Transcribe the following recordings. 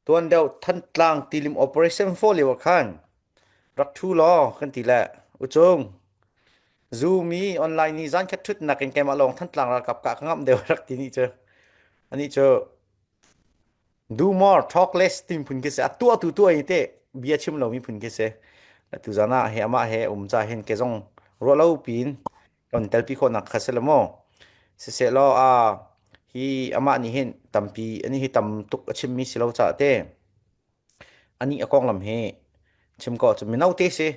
Tuan deuh Thantlang tilim operation 4 lio ah khan rak ṭhu law kan ti le ucung Zoom i online i zan khat ṭhutnak in keimah lawng Thantlang ralkap kah ka ngamh deuh rak ti ni cu. Anih cu do more talk less ti phun khi si a tuah tu tuah i te bia chim lomi phun khi si. Tu zan ah he amah he um ca hin ke zong ruah lo piin kan telpi khawhnak kha si lo maw? Siseh law a hi amah nih hin tampi ani hi tam tuk a chimmi si lo caah te ani a konglam hi chim ko cu mino te si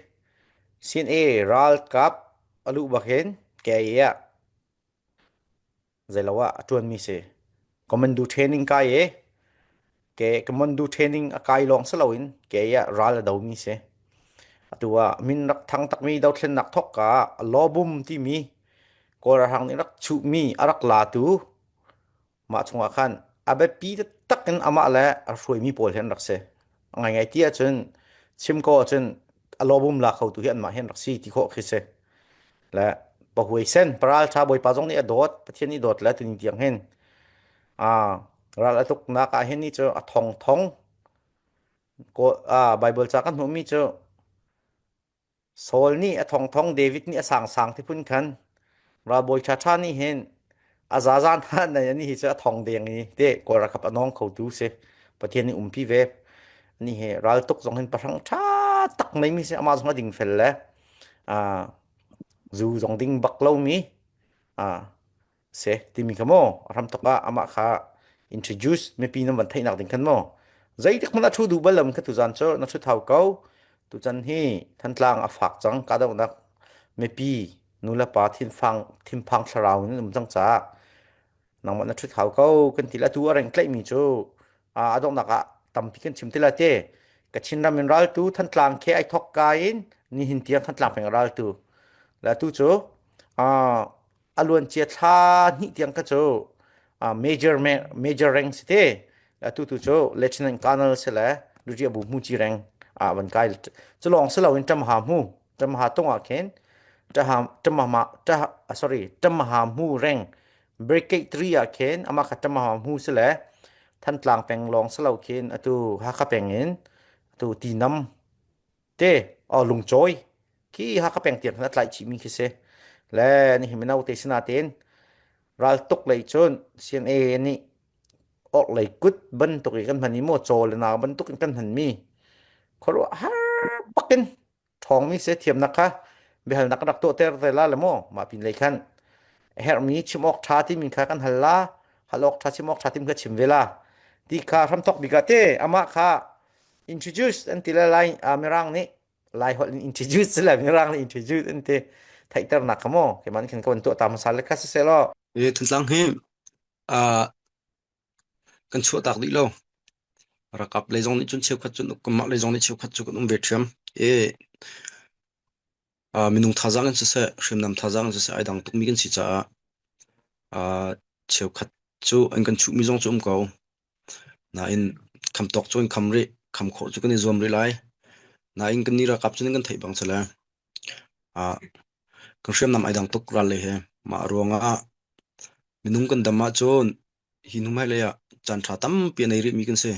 CNA ralkap a luh bak hin KIA ah zeilo ah a ṭuanmi si. Commando training kai i ke commando training a kai lawng si loin ke ah ral a domi si. Atu ah min rak thang takmi dothlennak thawk ka ah lawbum timi Kawl ralhrang nih rak chuhmi a rak latu mah chungah khan a biapi taktak in amah le a hruaimi pawl hi an rak si. A ngaingai ti ahcun chim ko ahcun a lawbum la khotu hi anmah hi an rak si ti khawh khi si. Le pahuaisen paralṭha Bawipa zong nih a dawt Pathian nih dawt le tuni tiang hin a ral a tuknak ah hin ni cu a thong thong Bible ca kan hmuhmi cu Saul nih a thongthong David nih a sangsang ti phun khan ralbawi ṭhaṭha nih hin a zazan hna nei ani hi cu a thong deng i te Kawl ralkap a nawng khotu si Pathian nih umpi ve ani hi raltuk zong hin pahrang ṭha tak neimi si amah zong a dingfel le zu zong ding bak lomi si timi kha maw a hramthawk ah amah kha introduce mipi nan van theihnak ding khan maw zeitik hmanh ah thu duh bal lo kha tuzan cu na thu thau ko tuchan hi Thantlang a fak cang kahdohnak mipi nu le pa thinphang thinphang thlarau in um cang caah nangmah na thut hau ko kan ti la tu a reng tlaihmi cu a donghnak ah tampi kan chim ti la te Kachin ram in raltu Thantlang khe ai thok ka in nihin tiang Thantlang peng raltu la tu cu a luancia thla hnih tiang kha cu major major rank si te atu tu cu lieutenant colonel si le lucia bu hmu chi rank ah van kai cu lawng si loin ṭamha hmu ṭamha tung ah khin ṭaha ṭamha sorry ṭamha hmu rank brigade 3 ah khin ama kha ṭamha hmu si le Thantlang peng lawng si lo khin atu Hakha peng in atu Tinam Te aw lungcawi khi Hakha peng tiang khan a tlaih chihmi khi si. Le nihin mino te sinain raltuk lei cun CNA nih orhlei kut bantuk i kan hman i maw caw le nau bantuk in kan hmanmi khuaruahhar bakin ṭhawngmi si thiamnak kha biahalnak kan rak tuahter te la le maw mah pin lei khan a herhmi chim awk ṭha timi kha kan hal la hal awk ṭha chim awk ṭha timi kha chim ve la ti kha hramthok bik ah te amah kha introduce an ti le lai mirang nih lai holh in introduce le mirang nih introduce an ti theihternak kha maw keimah nih khan ka van tuah ta hmasa le kha siseh law E Thantlang hi uh, kan chuahtak dih lo. Rakap lei zong nih cun cheukhat cun kanmah lei zong nih cheukhat cu kan um ve ṭhiam. E uh, minung thazaang in siseh, hriamnam thazaang in siseh ai dang tukmi kan si caah uh, cheukhat cu an kan chuhmi zong cu um ko. Nain khamtawk cu kan kham rih. Kham khawh cu kan i zuam rih lai. Nain kannih ralkap cu nan kan theih bang si le ah kan hriamnam ai dang tuk ral lei he. Mah ruangah minung kan dam ahcun hi hnu hmailei ah caanṭha tampi a nei rihmi kan si.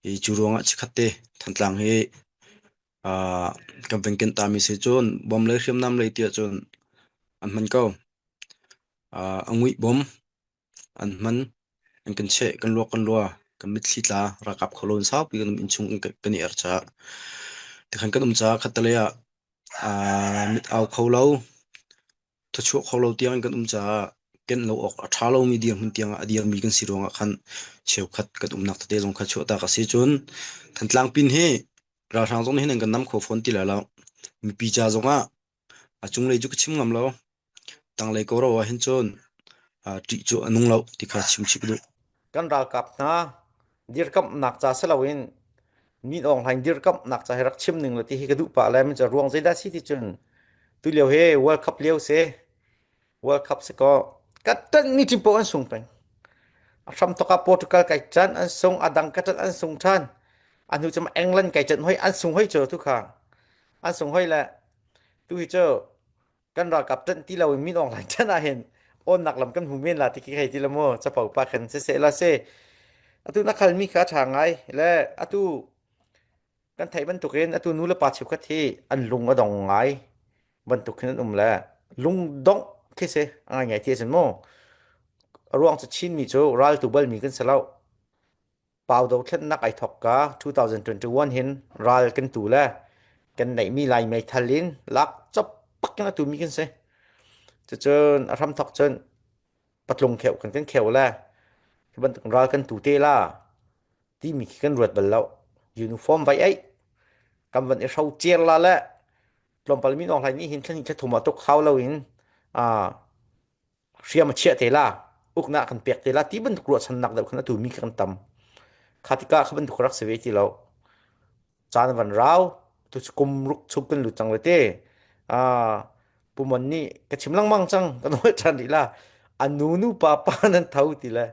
Hi cu ruangah chikkhat te Thantlang hi ah kan van kenh tami si cun bom lei hriamnam lei tiah cun an hman ko. Ah a nguih bom An hman, an kan cheh, kan luak kan lua, kan mitthli tla, ralkap kho lo in saupi kan um innchung kan i er caah tikhan kan um caah khattelei ah aa mit au kho lo, thawchuah kho lo tiang in kan um caah kenh lo awk a ṭha lomi dirhmun tiang ah a dirmi kan si ruangah khan cheukhat kan umnak tete zong kha chuahtak a si. Cun Thantlang pin hi ralhrang zong nih hin an kan nam kho fawn ti lai lo. Mipi ca zongah A cunglei cu ka chim ngam lo. Tanglei ko ro ah hin cun ṭih cu a nung lo ti kha chim chih ka duh. Kan ralkap hna dirkamhnak ca si loin Min Aung Hlaing dirkamhnak ca hi rak chim ning law ti hi ka duh pah le min cu ruang zeidah si ti cun tulio hi World Cup lio si World Cup si kaw ka ṭanh mi team paoh an sung peng. A hramthawk ah Portugal kai ṭan an sung, a dang ka ṭan an sung ṭhan. A hnu cun England kai ṭan hoi an sung hoi cu tu kha. An sung hoi le tu hi cu kan ralkap ṭanh ti loin min Aung Hlaing ṭanh ahhin awnnak lam kan hmu men la ti khi hei ti la mu capo pa khan siseh la si. Atu na khalmi kha a ṭha ngai le atu kan theih bantukin atu nu le pa cheukhat hi an lung a dong ngai bantuk hin an um le lungdongh khi si a ngai ngai ti a mu. A ruang cu Chinmi cu raltu balmi kan si lo. Pau dothlennak ai thawk ka 2021 hin ral kan tu le kan neihmi Lai meithal in lak chop pak in a tumi kan si. Cucun a hramthawk cun patlung kheu kan kan kheu le hi bantuk ral kan tu te la timi khi kan ruat bal lo. Uniform vai ei kan van i hro cer la le tlawmpal min awng hlai nih hin thla thum ah tuk hau lo in hriam a chiah te la uknak kan pek te la ti bantuk ruahchannak deuh khan atu mi kan tam kha tikah kha bantuk rak si ve ti lo caan van rau tu cu kum ruk chung kan lut cang le te pumon nih ka chim lengmang cang kan hol ṭhan rih la anu nu pa pa nan tho ti le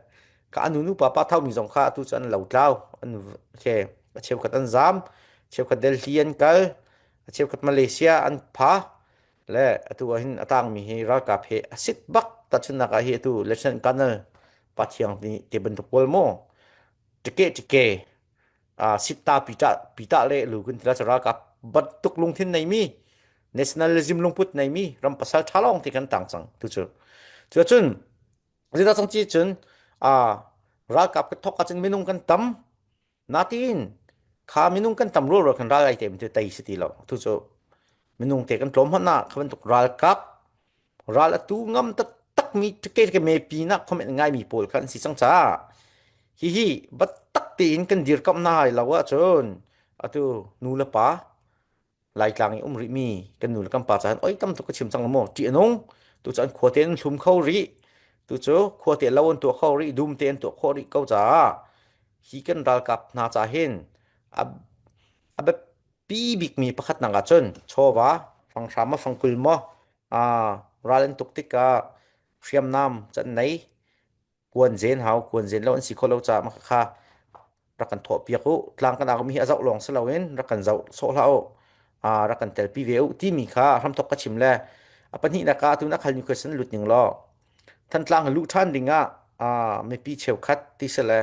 ka anu nu pa pa tho mi zong kha atu cu an lo tlau an ke a cheukhat an zam cheukhat Delhi an kal a cheukhat Malaysia an pha Le atu ah hin a tangmi hi ralkap he a sit bak tahchunhnak ah hi atu Lieutenant Colonel Pa Thiang nih te bantuk pawl maw tike tike sitta pita pita le lu kun tila ralkap bantuk lungthin neimi nationalism lungput neimi ram pasal tha lawng te kan tang cang tu cu cu cun zita cang chi cun ralkap ka thok ahcun minung kan tam Natin kha minung kan tam rualrual khan ral ai tem ti tei si ti lo. Tu cu minung te kan tlawm hmanh ah kha bantuk ralkap ral atu ngam taktak mi ke ke me pi nak comment ngai mi pawl kha an si cang caah hihi battak tein kan dirkamh na hai lo ahcun atu nu le pa Laitlang i um rihmi kan nu le kan pa caah oi tam tuk ka chim cang maw ṭih a nung tu cu an khua te an hlum kho rih tu cu khua te lo an tuah kho rih dum te an tuah khawh rih ko caah hi kan ralkap hna ca hin a a biapi bikmi pakhat nak ah cun chawva fanghram ma fangkul maw a ral an tuk tikah hriamnam can nei kuan zen hau kuan zen lo an si kho lo caah mah kha rak kan thawh piak u tlang kan aumi hi a zoh lawng si loin rak kan zoh sawh hlah u rak kan telpi ve u timi kha hramthok ka chim le a pahnihnak ah tun a khalmi question lut ning law Thantlang luh ṭhan ding ah mipi cheukhat ti si le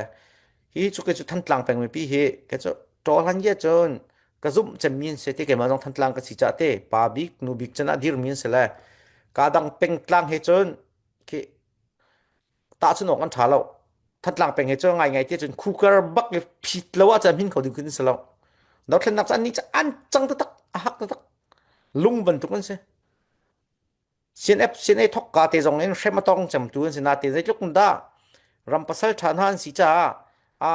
hi cu ke cu Thantlang peng mipi hi ke cu ṭawlhan ye cun ka zumh cemmi an si ti keimah zong Thantlang ka si cah te pa bik nu bik cun a dirmi an si le ka dang pengtlang he cun khi tahchun awk an ṭha lo. Thantlang peng he cu ngaingai ti cun khukar bak le phit lo ah cun hmin kho ding khin si lo. Dothlennak cu an nih cu an cang taktak a hak taktak lung bantuk an si. CNF CNA thok ka te zong in hrem a tong cemtu an si na te zeitluk dah ram pasal ṭha hna an si caah a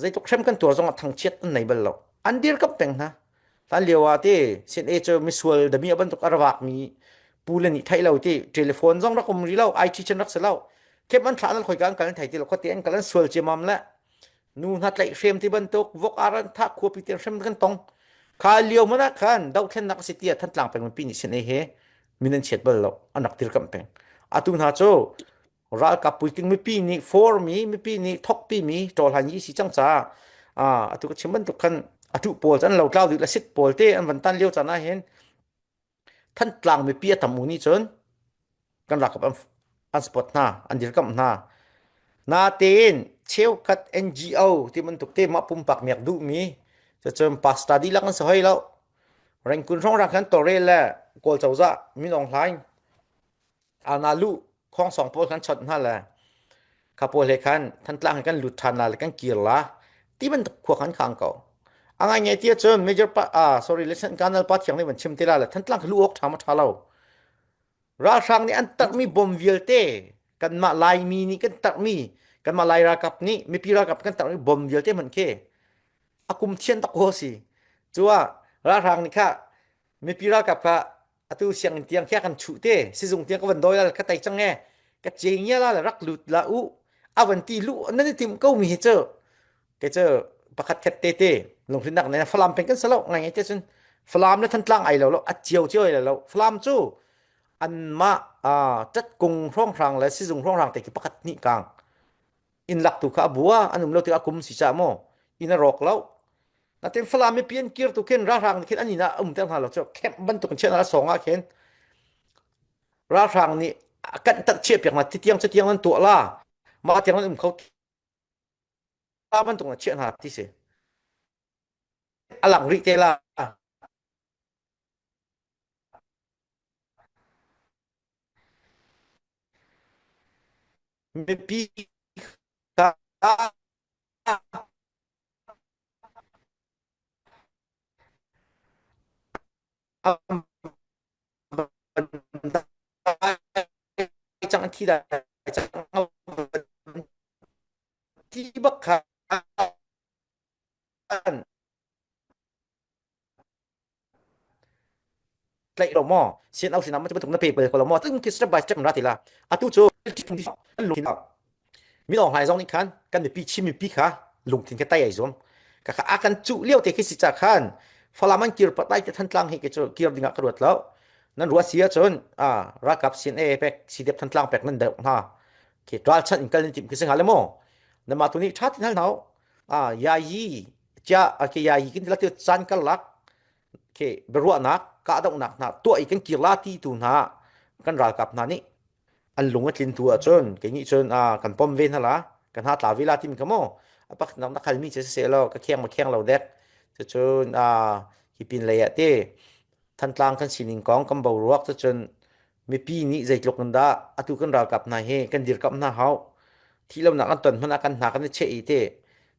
zeitluk hrem kan tuar zongah thangchiat an nei bal lo an dirkamh peng hna hlan lio ah ti CNA cu misual dami a bantuk a rak mi pu le nih theih lo ti telephone zong rak um ri lo IT chan rak si lo kep an thlah nan khoi ka an kal an thei ti lo khuate an kal an sual ciamam le nu hna tlaih hrem ti bantuk vok ar an thah khuapi te hrem kan tong kha lio mana khan dohthlennak a si ti Thantlang peng mipi nih CNA he min an chiat bal lo an rak dirkamh peng atu hna cu ralkap puitling mipi nih formi mipi nih thokpi mi ṭawlhan yi si cang caah atu ka chim bantuk khan atu pawl an lo tlau dih la sit pawl te an van tan lio caan ah hin Thantlang mipi a tam u nih cun kan ralkap an an support hna an dirkamh hna natein cheukhat NGO ti bantuk te mah pumpak miak duhmi cucun pastor dihlak an si hoi lo Rengkun hrawng khan tawlrel le Kawl cozah Min Aung Hlaing Ana lu khongsong pawl kan chawnh hna le kha pawl he khan Thantlang he kan lut ṭhan la le kan kir la ti bantuk khua kan khang ko. A ngai ngai ti ahcun Major pa ah sorry Lieutenant Colonel Pa Thiang nih van chim te la le Thantlang kha lu awk ṭha ma ṭha lo. Ralhrang nih an tarhmi bom vialte kanmah Laimi nih kan tarhmi kanmah Lai ralkap nih mipi ralkap kan tarhmi bom vialte hmanh khi a kum thian tak ko si. Cuah ralhrang nih kha mipi ralkap kha atu sianginn tiang khi a kan chuh te sizung tiang ka van dawi la ka tei cang e ka ce ngia la le rak lut la u a van ti lu nan i tim ko mi hi cu ke cu pakhat khat te te lunghrinnak ne falam peng kan salo ngai ngai te cun falam le thantlang ai lo lo a cio cio ai lo falam cu anmah ṭatkung hrawnghrang le sizung hrawnghrang te khi pakhat hnih kang inn lak tu kha a bua an um lo tikah kum si ca maw inn a rawk lo natin Falam mipi an kir tu khin ralhrang nih khin an inn ah um ter hna lo cu camp bantuk in chiah hna song ah khin ralhrang nih a kanh tak chiah piak hna ti tiang cu tiang an tuah la mah tiang an um kho. bantuk na chiah hna ti si. A lang rih te la. Mipi kha cang thi dai cang ti bak khan tlaih lo maw sian au sinah ma bantuk na pe bal ko lo maw tung ki step by step ra ti la atu cu lungthin min aung hlaing zong nih khan kan mipi Chin mipi kha lungthin kha tai ai zuam ka kha a kan cuh lio te khi si ca khan Falam an kir pat lai te Thantlang hi ke cu kir dingah ka ruat lo nan ruat si ahcun a ralkap CNA pek CDF Thantlang pek nan deuh hna khi ralchanh in kal nan timh khi si hnga le maw nama tu nih tha tin hal hna a yayi cha ke yayi kin la te chan kal lak ke biaruahnak kahdohnak hna tuah i kan kir la ti tu hna kan ralkap hna nih an lung a tlin tu ahcun kei nih cun a kan pom ve hna la kan ha tla ve la timi kha maw a pakhat nak na khalmi cu siseh law ka kheng ma kheng lo dek cucun a hi pin lei ah te Thantlang kan sining kong kan boruak cucun mipi nih zeitluk in dah atu kan ralkap hna hi kan dirkamh hna hau thih lonak an ton hmanh ah kan hna kan i cheh i te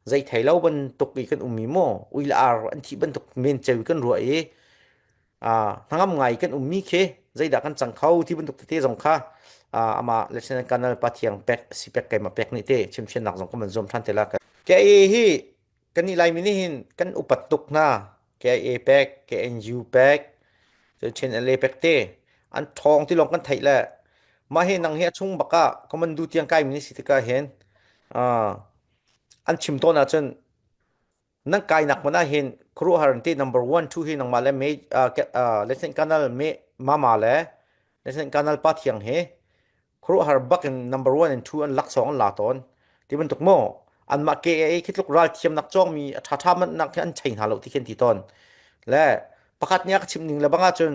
zei thei lo bantuk i kan um i maw ui le ar an thih bantuk men ceu kan ruah i hnangam ngai kan ummi khi zeidah kan cang kho ti bantuk tete zong kha amah Lieutenant Colonel Pathiang pek si pek keimah pek nih te chimfiannak zong kan van zuam than te la KIA hi kan nih Laimi nih hin kan upat tuk hna KIA pek KNU pek cun LA pek te an ṭhawng ti lawng kan theih le mah hi nang hi a chung bak ah commando tiang kai mi si tikah hin an chim tawn ahcun Nan kainak hmun ah hin khuaruahhar in ti number one two hi nangmah le me Lieutenant Colonel me mama le Lieutenant Colonel Pa Thiang hi khuaruahhar bak in number one and two an laksawng an la tawn. Ti bantuk maw anmah KAA khi tluk ral thiamnak cawngmi a ṭhaṭha manhnak khi an chei hna lo ti khi an ti tawn. Le pakhat nih a ka chim ning le bang ahcun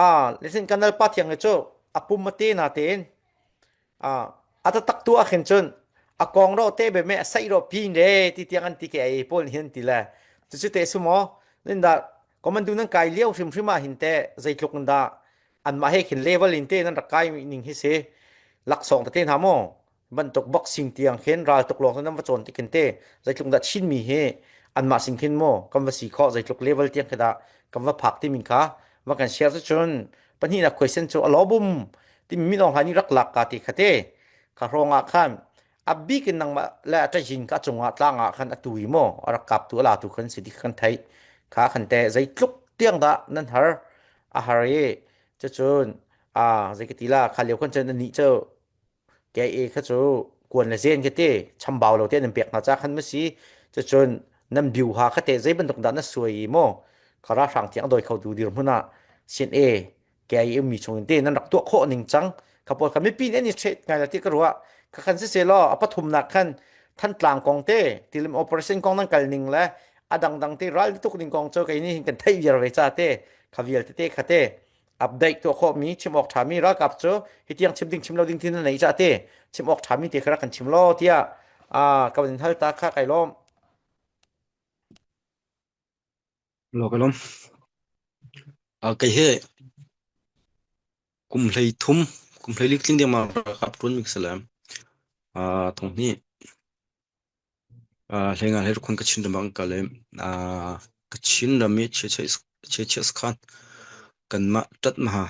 ah Lieutenant Colonel Pa Thiang hi cu a pum a te na tein A taktak tu ah khin cun a kong ro te be me a saih ro pin re ti tiang an ti ke ai pawl hin ti le cucu te su maw nin da commando nan kai lio hrim hrim ah hin te zeitluk in dah anmah he khin level in te nan rak kai ning hi si laksawng tete hna maw bantuk boxing tiang khin ral tuk lawng nan va cawn ti khin te zeitluk dah Chin mi hi anmah sin khin maw kan va si khawh zeitluk level tiang khi dah kan va phak ti min kha va kan share cu cun pahnihnak question cu a lobum timi min Aung Hlaing nih rak lak ka ti kha te kha hrawng ah khan a bik in nangmah le a ṭahing ka cungah tlang ah khan a tu i maw a rak kap tu a la tu khan si ti kha kan theih kha khan te zeitluk tiang dah nan har a har i cucun a zei ka ti la kha lio khan cun anih cu KA kha cu kuan le zen khi te chambau lo te nan pek hna ca khan ma si cucun nan biu ha kha te zei bantuk dah na suai i maw kha ra hrang tiang doi kho tu dirhmun ah sin e KA mi chung in te nan rak tuah khawh ning cang kha pawl kha mipi nih an i ṭhet ngai la ti ka ruah kha khan si se law a pathumnak khan Thantlang kong te tilim operation kong nan kal ning le a dangdang te ral tuk ning kong cu kei nih hin kan theih viar ve ca te kha vialte te kha te update tuah khawhmi chim awk ṭhami ralkap cu hitiang chim ding chim lo ding ti na nei ca te chim awk ṭhami te kha rak kan chim law tiah ka van in hal ta kha kai lawm. Lo ka lawm. Kei hi kum hlei thum kum hlei lik tling ding ma ralkap ṭuan mi ka si le thong hnih Hleinga hlei ruk Kachin ram ah kan kal i Kachin ram i Chiachiah sakhan kanmah ṭatmaha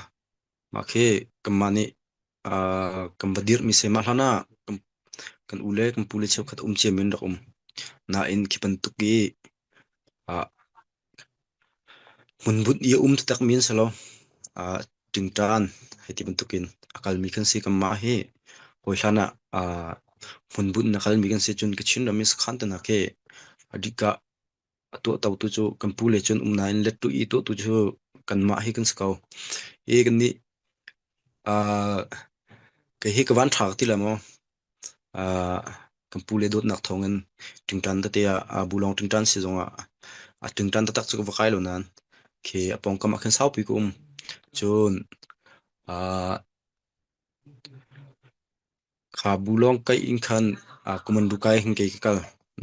mah khi kanmah nih kan va dirhmi si. Mah hlan ah kan u le kan pu le cheukhat um ciami an rak um. Nain khi bantuk i Hmunbunh i a um taktakmi an si lo. Ṭingṭan hei ti bantukin a kalmi kan si. Kanmah hi hawi hlan ah hmunbunh in a kalmi kan si. Cun Kachin ram i sakhan te hna khi a dikah a tuahtotu cu kan pu le cun um nain lettu i tuahtu cu kanmah hi kan si ko. Hi kannih kei hi ka van ṭha ka ti lai maw? Kan pu le dawtnak thawngin ṭingṭan tete ah bulawng ṭingṭan si zongah a ṭingṭan taktak cu ka va kai lo nain khi a pawngkam ah khin saupi ka um. Cun kha bulawng kaih in khan commando kai hin kei ka kal.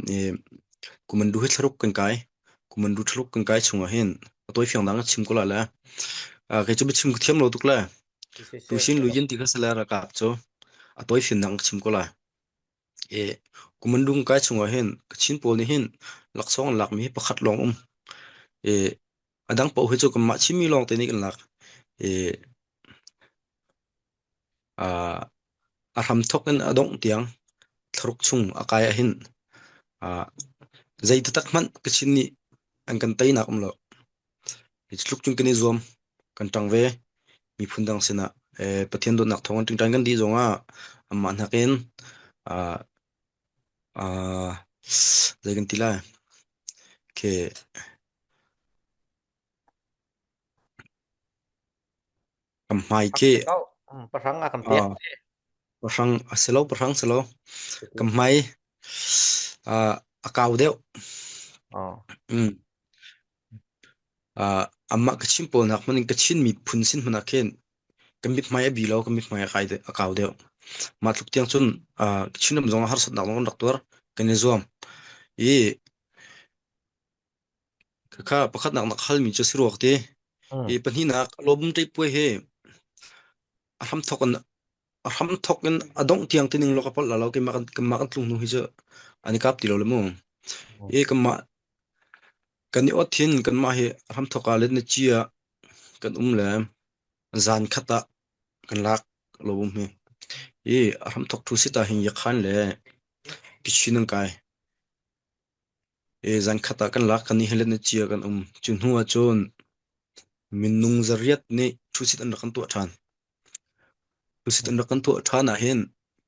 I kumandu hi thlaruk kan kai. Kumandu thlaruk kan kai chungah hin a tawi fiang dang ka chim ko la le. Kei cu biachim ka thiam lo tuk le. Tusin luyin ti kha sale ralkap cu a tawi fian dang ka chim ko la. I kumandu kan kai chungah hin Kachin pawl nih hin laksawng an lakmi hi pakhat lawng um. I a dang paoh hi cu kanmah Chinmi lawng te nih kan lak. I A hramthawk in a dongh tiang thlaruk chung a kai ahhin zei taktak hmanh Kachin nih an kan teinak um lo. Hi tluk cun kan i zuam, kan ṭang ve. Miphun dang sinah Pathian dawtnak thawng in ṭingṭan kan dih zongah anmah nakin zei kan ti lai? Khi Kan hmai khi Pahrang a kan pek. Pahrang a si lo, pahrang si lo. Kan hmai a kau deuh. Mm. Amah Kachin pawl nak hmanh in Kachin miphun sin hmanh ah khin kan mithmai a bi lo, kan mithmai a kai a kau deuh. Mah tluk tiang cun Kachin ram zong ah harsatnak zong kan rak tuar, kan i zuam. I Khakha pakhatnak na halmi cu si ruak ti. Mm. I pahnihnak lawm ṭei puai hi a hramthawk in a hramthawk in a dongh tiang tining lo ka palh la lo keimah kan kanmah kan tlung hnu hi cu an i kap ti lo le mu. I kanmah kan i ot hin kanmah hi a hramthawk ah le na ci ah kan um le zan khat ah kan lak lawm hi. I a hramthawk thu sit ah hin yakhan le kichin an kai. Zankhat ah kan lak kan i helen i cia kan um. Cu hnu ahcun minung zariat nih ṭhusit an rak kan tuah ṭhan. Ṭhusit an rak kan tuah ṭhan ahhin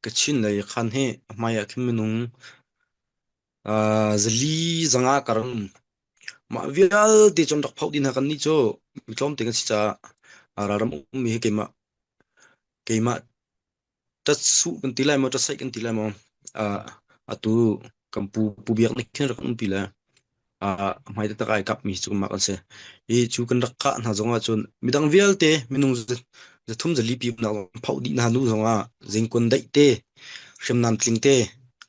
Kachin lei khan hi a hmai ah khin minung zali zanga kar an um. Mah vialte cu an rak phoh dih hna kannih cu mi tlawmte kan si caah ralram ummi hi keimah keimah Ṭatsuh kan ti lai maw, ṭatsaih kan ti lai maw? Atu kan pu Pu Biak nih khin rak kan umpi le a hmai taktak ai kapmi cu kanmah kan si. I cu kan rak kah hna zongah cun midang vialte minung zathum zali pi nak phoh dih hna hnu zongah zingkun daih te hriamnam tling te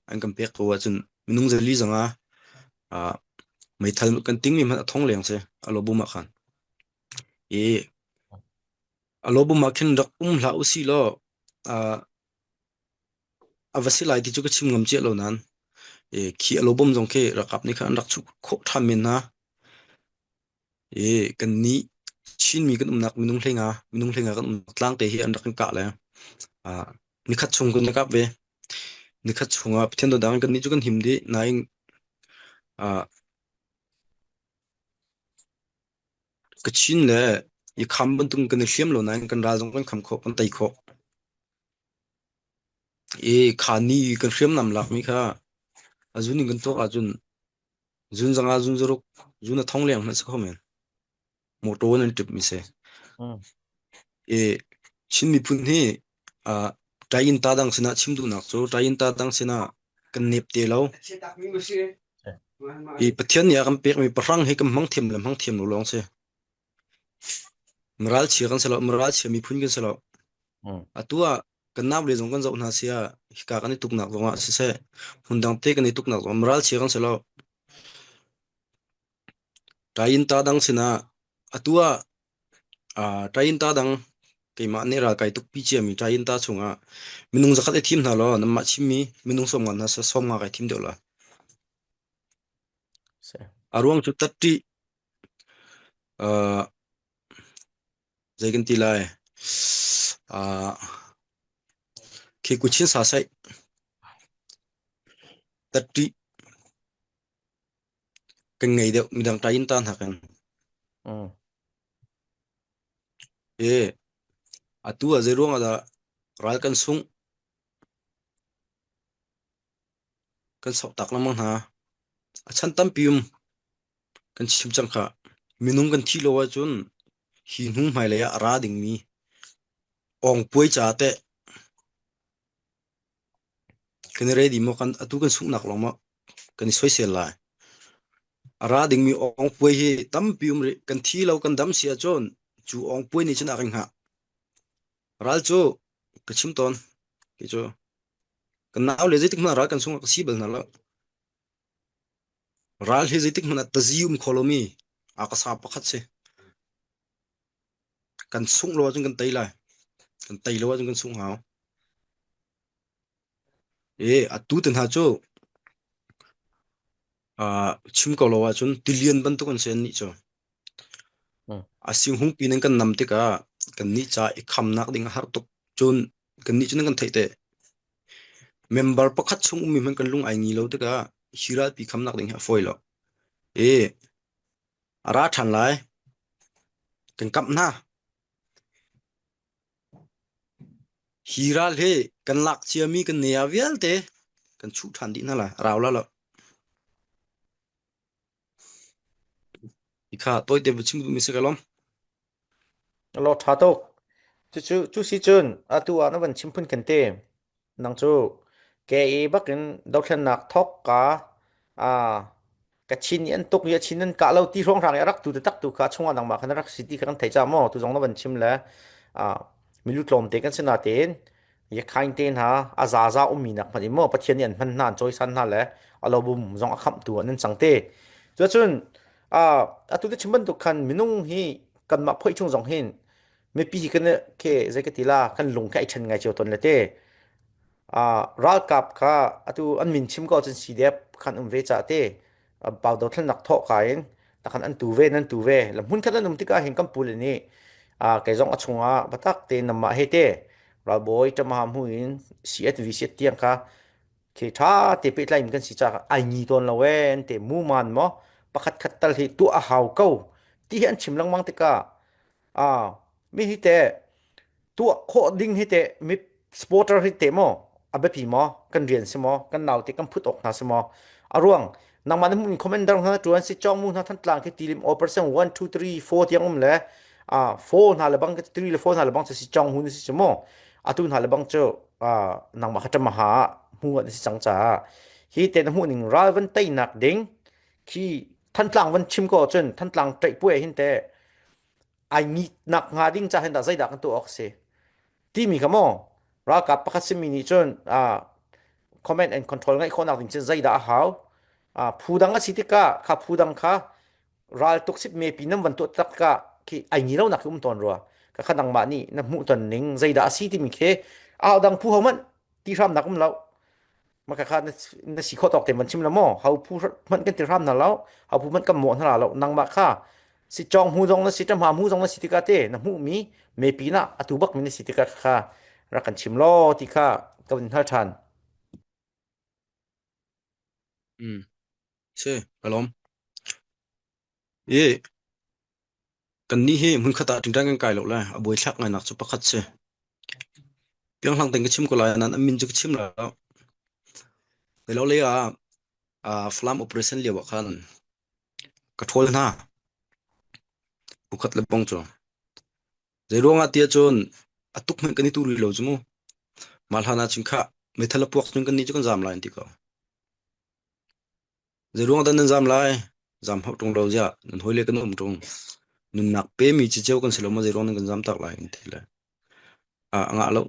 an kan pek ko ahcun minung zali zongah meithal kan tingmi hmanh a thong leng si a lobum ah khan. I A lobum ah khin rak um hlah usih law a va si lai ti cu ka chim ngam ciah lo nain khi a lobum zong khi ralkap nih khan an rak chuh khawh ṭhan men hna. I kannih Chinmi kan umnak minung hleinga, minung hleinga kan umnak tlangte hi an rak kan kah le nikhat chung kan kap ve. Nikhat chungah Pathian dawtnak in kannih cu kan him dih. Nain Kachin le i kham bantuk kan i hliam lo nain kan ral zong kan kham khawh, kan tei khawh. I kha ni kan hriamnam lakmi kha a zun in kan tuak ahcun zun zanga zun zaruk zun a thong leng hmanh si kho men. Motor in an ṭip mi si. Mm. I Chin miphun hi uh, ṭai-inn ta dang sinah chim duhnak cu ṭai-inn ta dang sinah kan nep te lo. I Pathian nih a kan pekmi pahrang hi kan hmang thiam le hmang thiam lo lawng si. Miral chia kan si lo, miral chia miphun kan si lo. Mm. Atu ah kan nau le zong kan zoh hna sia hika kan i tuknak zong ah siseh, hmundang te kan i tuknak zong miral chia kan si lo. Ṭai-inn ta dang sinah atu ah Ṭai-inn ta dang keimah nih ral kai tukpi ciami ṭai-inn ta chungah minung zakhat i thim hna law nanmah chimmi minung 50 hna seh 50 kai thim deuh la. A ruang cu tatṭih uh, zei kan ti lai uh, khi kuchin sa sai tatṭih kan ngei deuh midang ṭai-inn ta hna kan. Mm. E atu ah zei ruang ah dah ral kan sungh kan soktak lengmang hna. A chan tampi um kan chim cang kha. Minung kan thih lo ahcun hi hnu hmailei ah a ra dingmi awngpuai ca teh kan i ready maw kan atu kan sunghnak lawng maw kan i soisel lai. A ra dingmi awngpuai hi tampi um rih. Kan thi lo kan dam si ahcun cu awngpuai nih cun a kan hngah. Ral cu ka chim tawn. Kei cu kan nau le zeitik hmanh ral kan sung ka si bal hna lo. Ral hi zeitik hmanh ah tazi um kho lomi a ka sa pakhat si. Kan sungh lo ahcun kan tei lai. Kan tei lo ahcun kan sungh hau. E atu te hna cu uh, chim ko lo ahcun tilian bantuk an si annih cu. A singhung pi nan kan nam tikah kannih ca i khamnak ding a har tuk. Cun kannih cu nan kan theih te. Member pakhat chung ummi hmanh kan lung ai ngi lo tikah hi ralpi khamnak ding hi a fawi lo. E a ra ṭhan lai. Kan kamh hna. Hi ral hi kan lak ciami kan nea vialte kan chuh ṭhan dih hna lai. A rau la lo. Kha tawite va chim duhmi si ka lawm. Lo ṭha tuk. Cucu cu si cun atu ah na van chim phun kan te. Nang cu ke i bakin dothlennak thok ka a Kachin i an tuk i a chin an kah lo ti hrawnghrang i a rak tu taktak tu kha chungah nangmah khan a rak si ti kha kan theih caah maw tu zong na van chim le milu tlawmte kan si natein Yakhain te hna a zaza ummi nak hmanh in maw Pathian nih an hman hna an cawisan hna le a lobum zong a khamhtu an cang te. Cuacun atu te chim bantuk khan minung hi kanmah phoih chung zong hin mipi kan ke zei ka ti la kan lung kha ai ṭhen ngai cio ton le te. Ralkap kha atu an min chim ko cun CDF khan um ve ca te pau dothlennak thawh ka in takhan an tu ve nan tu ve la hmun khat an um tikah hin kan pule nih kei zong a chungah batak te namah he te ralbawi ṭamaha hmu in CSV siat tiang kha khi ṭha te pehtlai in kan si ca ai ngi tawn lo e an te mu man maw pakhat khat tal hi tuah a hau ko ti hi an chim lengmang tikah mi hi te tuah khawh ding hi teh mi supporter hi teh maw a biapi maw kan rian si maw kan nau te kan phut awk hna si maw a ruang nangmah na hmuh commander hna tuan si chong mu hna thantlang khi tilim operation 1 2 3 4 tiang um le a 4 hna le bang 3 le 4 hna le bang si chong hu ni si maw atu hna le bang cu nangmah kha tama ha hmu an si cang ca hi te na hmuh ning ral van teinak ding khi thantlang van chim ko cun thantlang ṭaih puai hin te ai ngitnak hnga ding ca hin dah zeidah kan tuah awk si timi kha maw ralkap pakhat simi nih cun command and control ngeih khawhnak ding cun zeidah a hau phu dang a si tikah kha phu dang kha ral tuk sip me pi nam van tuah tak ka khi ai ngi lo nak um ton rua ka kha nangmah nih na hmuh ton ning zeidah a si timi khi au dang phu ho man ti hram nak um lo Maka kha na si khawh tawk te man chim la maw hau phu hmanh kan ti hram hna lo hau phu hmanh kan mawh hna lo nangmah kha si chong hu zong na si ṭamha mu zong na si tikah te na hmuh mi mepi na atu bak mi na si tikah kha rak kan chim law ti kha ka vun hal ṭhan. Mm. Si, ka lawm. I kannih hi hmunkhat ah ṭingṭang kan kai lo le a buaithlak ngainak cu pakhat si. Pianghlang tein ka chim ko lai nain an min cu ka chim lai lo. Lo lei ah uh, Falam operation lio ah khan ka ṭhawl hna. Bukhat le bong cu. Zeiruang ah tiah cun a tuk hmanh kan i tu rih lo cu mu. Mah hlan ah cun khah meithal a puak cun kannih cu kan zaam lai an ti ko. Zeiruang dah nan zaam lai? Zaam hauh ṭung lo ziah, nan hawile kan um ṭung. Nunnak pemi ciceo kan si lo maw zeiruang nan kan zaam tak lai an ti le. Ah, a ngah lo.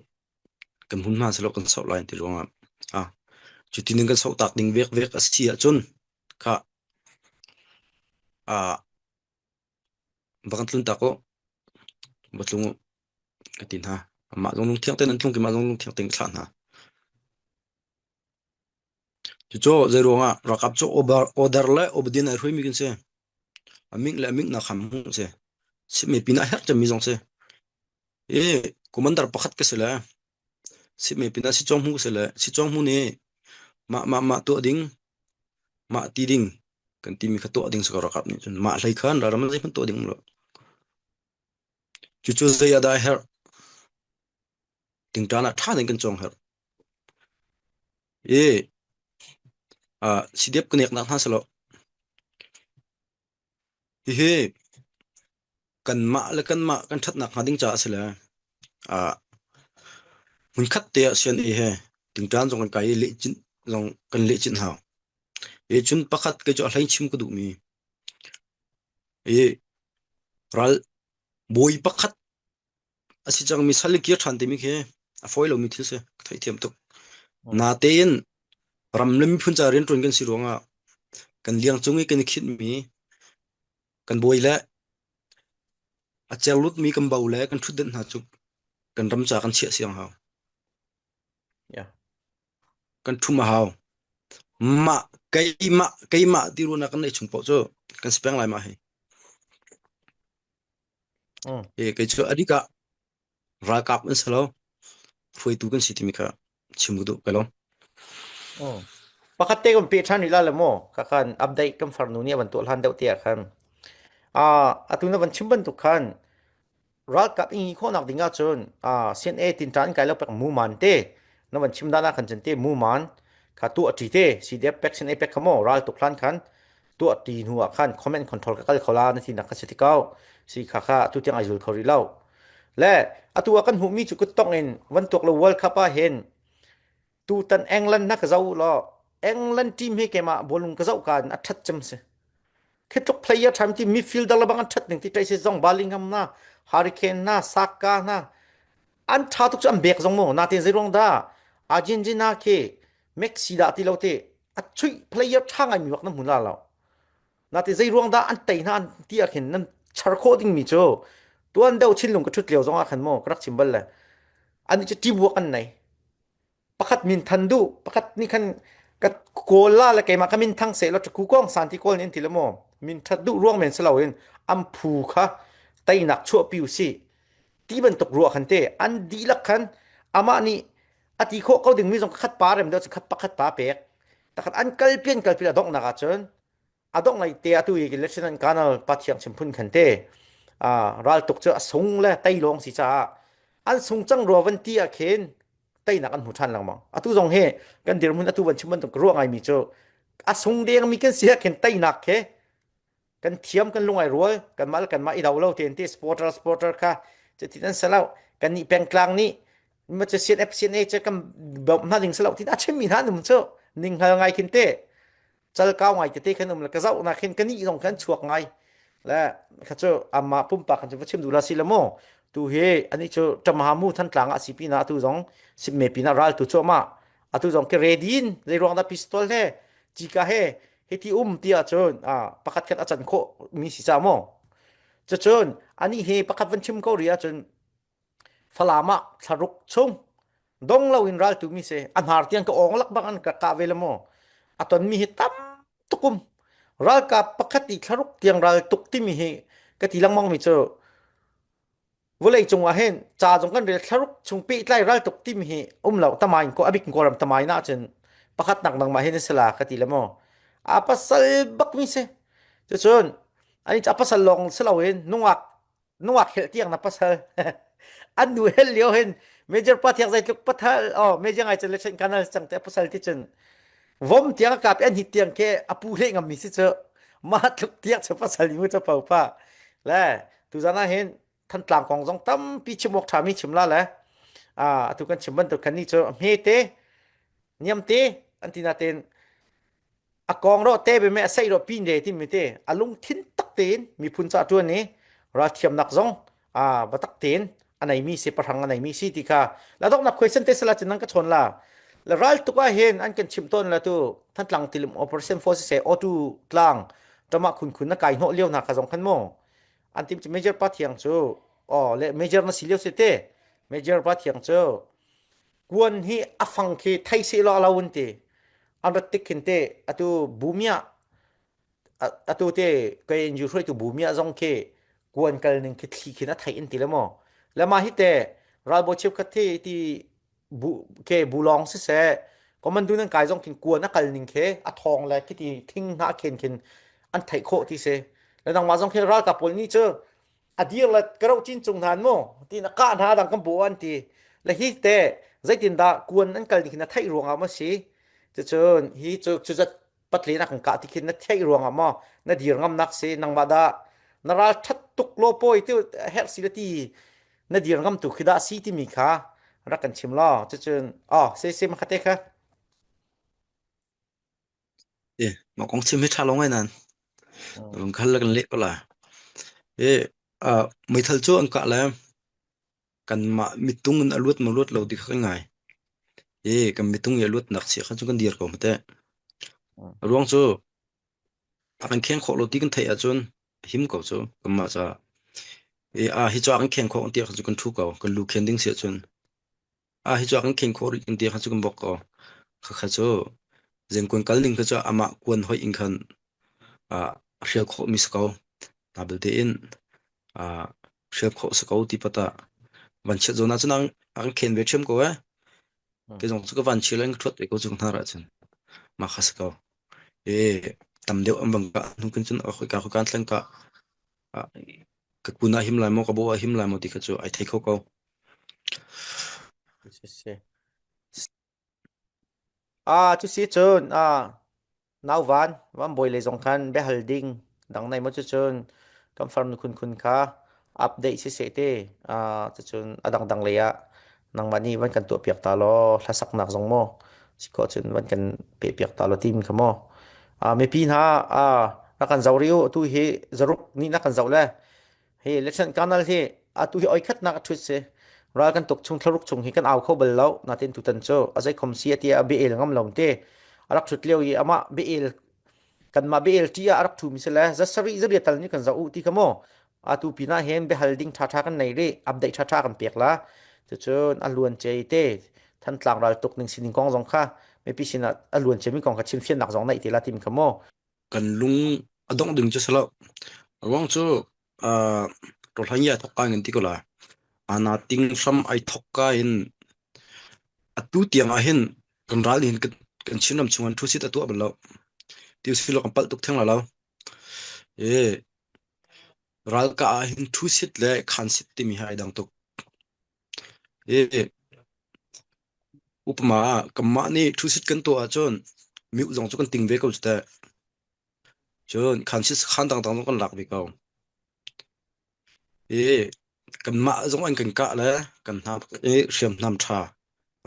Kan hmunhma si lo kan soh lai an ti ruangah. Ah, cuti nan kan soh tak ding vek vek a si ahcun kha ah va kan tlun tak u. Va tlung u ka ti hna. Amah zong lungthiang tein an tlung, keimah zong lungthiang tein ka thlah hna. Cucu zeiruangah ralkap cu order le obedient ai hruaimi kan si. A ming le a ming nak kha hmuh si. Sipmi pinah herh cemmi zong si. I commander pakhat ka si le sipmi pinah sicawng hmu ka si le sicawng hmu nih mah mah mah tuah ding mah ti ding kan timi kha tuah ding si ko ralkap nih cun mah hlei khan ralram zeihmanh tuah ding um lo. Cucu zei ah dah a herh? Tingṭan ah ṭha tein kan cawng herh. I uh, sidep ka neknak hna silo. Hihi kanmah le kanmah kan ṭhatnak hnga ding caah a si le uh, hmunkhat te ah sian i he tingṭan zong kan kai i lehcinh zong kan lehcinh hau. I cun pakhat kei cu a hlei chim ka duhmi i ral bawi pakhat A si cangmi sal i kir ṭhan timi khi a fawi lomi thil si. Ka theihthiam tuk. Natein ram le miphun ca rianṭuan kan si ruangah Kan liang cung i kan i khinhmi kan bawi le a cerlutmi kan bo le kan ṭhutdenh hna cu kan ram ca kan chiah siang hau. Yeah. Kan ṭhum a hau. Mah keimah keimah ti ruahnak kan neih chung paoh cu kan si peng lai mah hi. Mm. E, kei cu a dik ah ralkap an si lo hruaitu kan si timi kha chim ka duh ka lo. Mm. Pakhat te kan pe ṭhan rih la le maw? Kha khan update kan farnu nih a van tuah hlan deuh te ah khan. Ah, atu na van chim bantuk khan ralkap i khawhnak ding ahcun CNA tinṭan kai lo pek muman te na van chim dan ah khan cun te muman kha tuah ṭi te CDF pek CNA pek kha maw ral tuk hlan khan tuah ṭi hnu ah khan comment control ka kal kho la na ti nak kha si ti ko si kha kha atu tiang ai zul kho rih lo le atu ah kan hmuhmi cu kuttong in van tuak lo World Cup ah hin tutan England na ka zoh law England team hi keimah bawlung ka zoh ka in a ṭhat cem si Khi tluk player ṭham ti midfielder le bang an ṭhat ning ti ṭai si zong Bellingham na Harry Kane na Saka na an ṭha tuk cu an bek zong mu natin zei ruang dah Argentina khi Messi dah ti lo ti a chuih player ṭha ngai mi bak na hmu la lo natin zei ruang dah an tei hna an ti ah khin nan char khawh ding mi cu tuan deuh chinlung ka ṭhut lio zong ah khan mu ka rak chim bal le ani cu teamwork an nei Pakhat min than duh, pakhat nih khan ka kawl la le keimah ka min thang seh law ku kong san ti kawl nih an ti le maw min that duh ruang men si loin an phu kha teinak chuahpi u sih ti bantuk ruah khan te an dihlak khan amah nih a ti khawh ko dingmi zong khat pa rem deuh cu khat pakhat pa pek takhat an kalpi an kalpi a donghnak ah cun a dongh ngai te atu i Lieutenant Colonel Pathiang Chimphun khan te raltuk cu a sung le tei lawng si caah an sung cang rua van ti ah khin teinak an hmu ṭhan lengmang atu zong hi kan dirhmun atu van chim bantuk ruah ngaimi cu a sung dengmi kan si ah khin teinak khi kan thiam kan lungai rual kan mal kan mah i do lo ten ti supporter supporter kha cutin an selo kan nih pengtlang nih ma cu CNF CNA cu kan bawmh hna ding selo tin a chimmi hna num cu ning hngal ngai khin te cal kau ngai tete khan um le ka zoh na khin ka nih zong khan chuak ngai le kha cu amma pumpak khan cu va chim duh la si le mu tu hi ani cu tamamu thantlang ah si pina atu zong sipme pina ral tu chu ma atu zong ke ready in zei ruang da pistol he chika he hiti um ti ahcun a pakhat khat a can khawh mi si cha mo cucun ani hi pakhat van chim ko ri ahcun Falam ah thlaruk chung dong loin raltu mi si a hnar tiang ka awng lak bang an ka kah ve le maw a tonmi hi tam tukum ralkap pakhat i thlaruk tiang ral tuk timi hi ka ti lengmang mi cu vawlei cung ah hin ca zong kan rel thlaruk chung pehtlai ral tuk timi hi um lo tamain ko abik kawlram tamain ah cun pakhat nak nangmah hin a si la ka ti le maw a pasal bak mi si cucun ani a pasal lawng si loin nungak nungak helh tiang na pasal an nu hel lio hin major pa thiang zeitluk pathal oh major ngai cun le chen kanal cang te pasal ti cun vom tiang kap an hit tiang ke apu hle ngam mi si chu ma tluk tiang chu pasal ni mu chu pau pa le tu zana hin thantlang kong zong tampi chim awk tha mi chim la le a atu kan chim bantuk kan ni chu hme te niam te an ti na ten A kong rawh te be me a seih rawh pin re timi te a lungthin tak tein miphun ca ṭuan i ralthiamnak zong a batak tein a neimi si pahrang a neimi si ti kha la donghnak question te sala cun nan ka chawn la la ral tuk ah hin an kan chimh tawn la tu Thantlang tilim operation force se auto tlang tama khun khun na kai hnawh lio na kha zong khan mo an tim major pa thiang cu oh le major na si lio si te major pa thiang cu Kuan hi a fang khi thei seh law lo an ti. An rat tik khin te atu bumia atu te KNU hruaitu bumia zong khi kuan kal ning khi thli khin a theih an ti le maw. Le mah hi te ralbawi cheukhat thi ti bu ke bulong siseh commando nan kai zong khin kuan a kal ning khi a thawng le khi ti thing hna khen khin an theih khawh ti si. Le nangmah zong khi ralkap pawl nih cu a dir le ka ro cin cung hna mu ti na kah hna dang kan bu an ti le hi te zeitindah kuan an kal ni na theih ruangah maw si cucun hi cu cuzat patle na kan kah ti khin na theih ruangah maw na dir ngam nak si nangmah dah na ral that tuk lo pawi tu herh si le ti na dir ngam tu khi dah si timi kha rak kan chim law cucun oh se se ma khate kha E, mah kong chim hi ṭha lo ngai nan. Rung khal la kan leh ko la. E, uh, meithal cu an kah le kanmah mitung in a luat maw luat lo ti kha kan ngai. E, kan mitung i a luat nak chia kha cu kan dir ko mate. A ruang cu. A kan kheng khawh lo ti kan theih ahcun a him ko cu kanmah caah. I a hi cu a kan kheng khawh ti ahcun kan ṭhu ko. Kan lu khen ding si ahcun. A hi cu a kan kheng khawh rih kan ti kha cu kan bawk ko. Khakha cu zengkuan kal ding kha cu amah kuan hoih in khan a hrial khawhmi si ko. Na belte in a hrial khawh si ko ti pat ah vanchiat zawn ahcun a kan khen ve ṭhiam ko eh. Kei zong cu ka vanchia le ka ṭhuat ve ko cu hnar ahcun. Mah kha si ko. E tam deuh an bang ka hnu kin cun khoika khoika an thleng ka ka kun ah him lai maw ka bo ah him lai maw ti kha cu ai thei kho ko. Si si. Ah, cu si cun ah Nauvan, Vanbawi lei zong khan biahal ding dang nei maw cucun kan farnu khunkhun kha update siseh te uh, cucun a dangdang lei ah nangmah nih van kan tuahpiak ta law hlasaknak zong maw si khawh cun van kan pehpiak ta law tim kha maw uh, mipi hna uh, rak kan zoh rih u tu hi zaruk nih na kan zoh le Hi Lieutenant Colonel hi atu hi oi khatnak a ṭhut si. Ral kan tuk chung thlaruk chung hi kan au kho bal lo. Natin tutan cu a zeikhom si ati a bia el ngam lo te. A rak ṭhut lio i amah bia el kanmah bia el ṭi ah a rak ṭhumi si le zasarih zariat tal nih kan zoh u ti kha mu. Atu pinah hin biahal ding ṭhaṭha kan nei rih. Update ṭhaṭha kan pek la. Cucun a luan cei te Thantlang ral tuk ning sining kong zong kha mipi sinah a luan ciami kong kha chimfiannak zong neih te la tim kha mu. Kan lung a dongh ding cu si lo. A ruang cu uh, rawlhang i ai thawk ka in kan ti ko lai. Ana ting hram ai thawk ka in atu tiang ah hin kan ral nih hin kan, kan Chinram chung an thu sit a tuah bal lo. Ti usih law kan palh tuk theng la lo. E, ralka ah hin thu sit le khan sit timi hi ai dang tuk. E, upama ah kanmah nih thu sit kan tuah ahcun miuk zong cu kan ting ve ko cu teh. Cun khan sit khan dangdang zong kan lak ve ko. I kanmah zong an kan kah le kan hna i hriamnam ṭha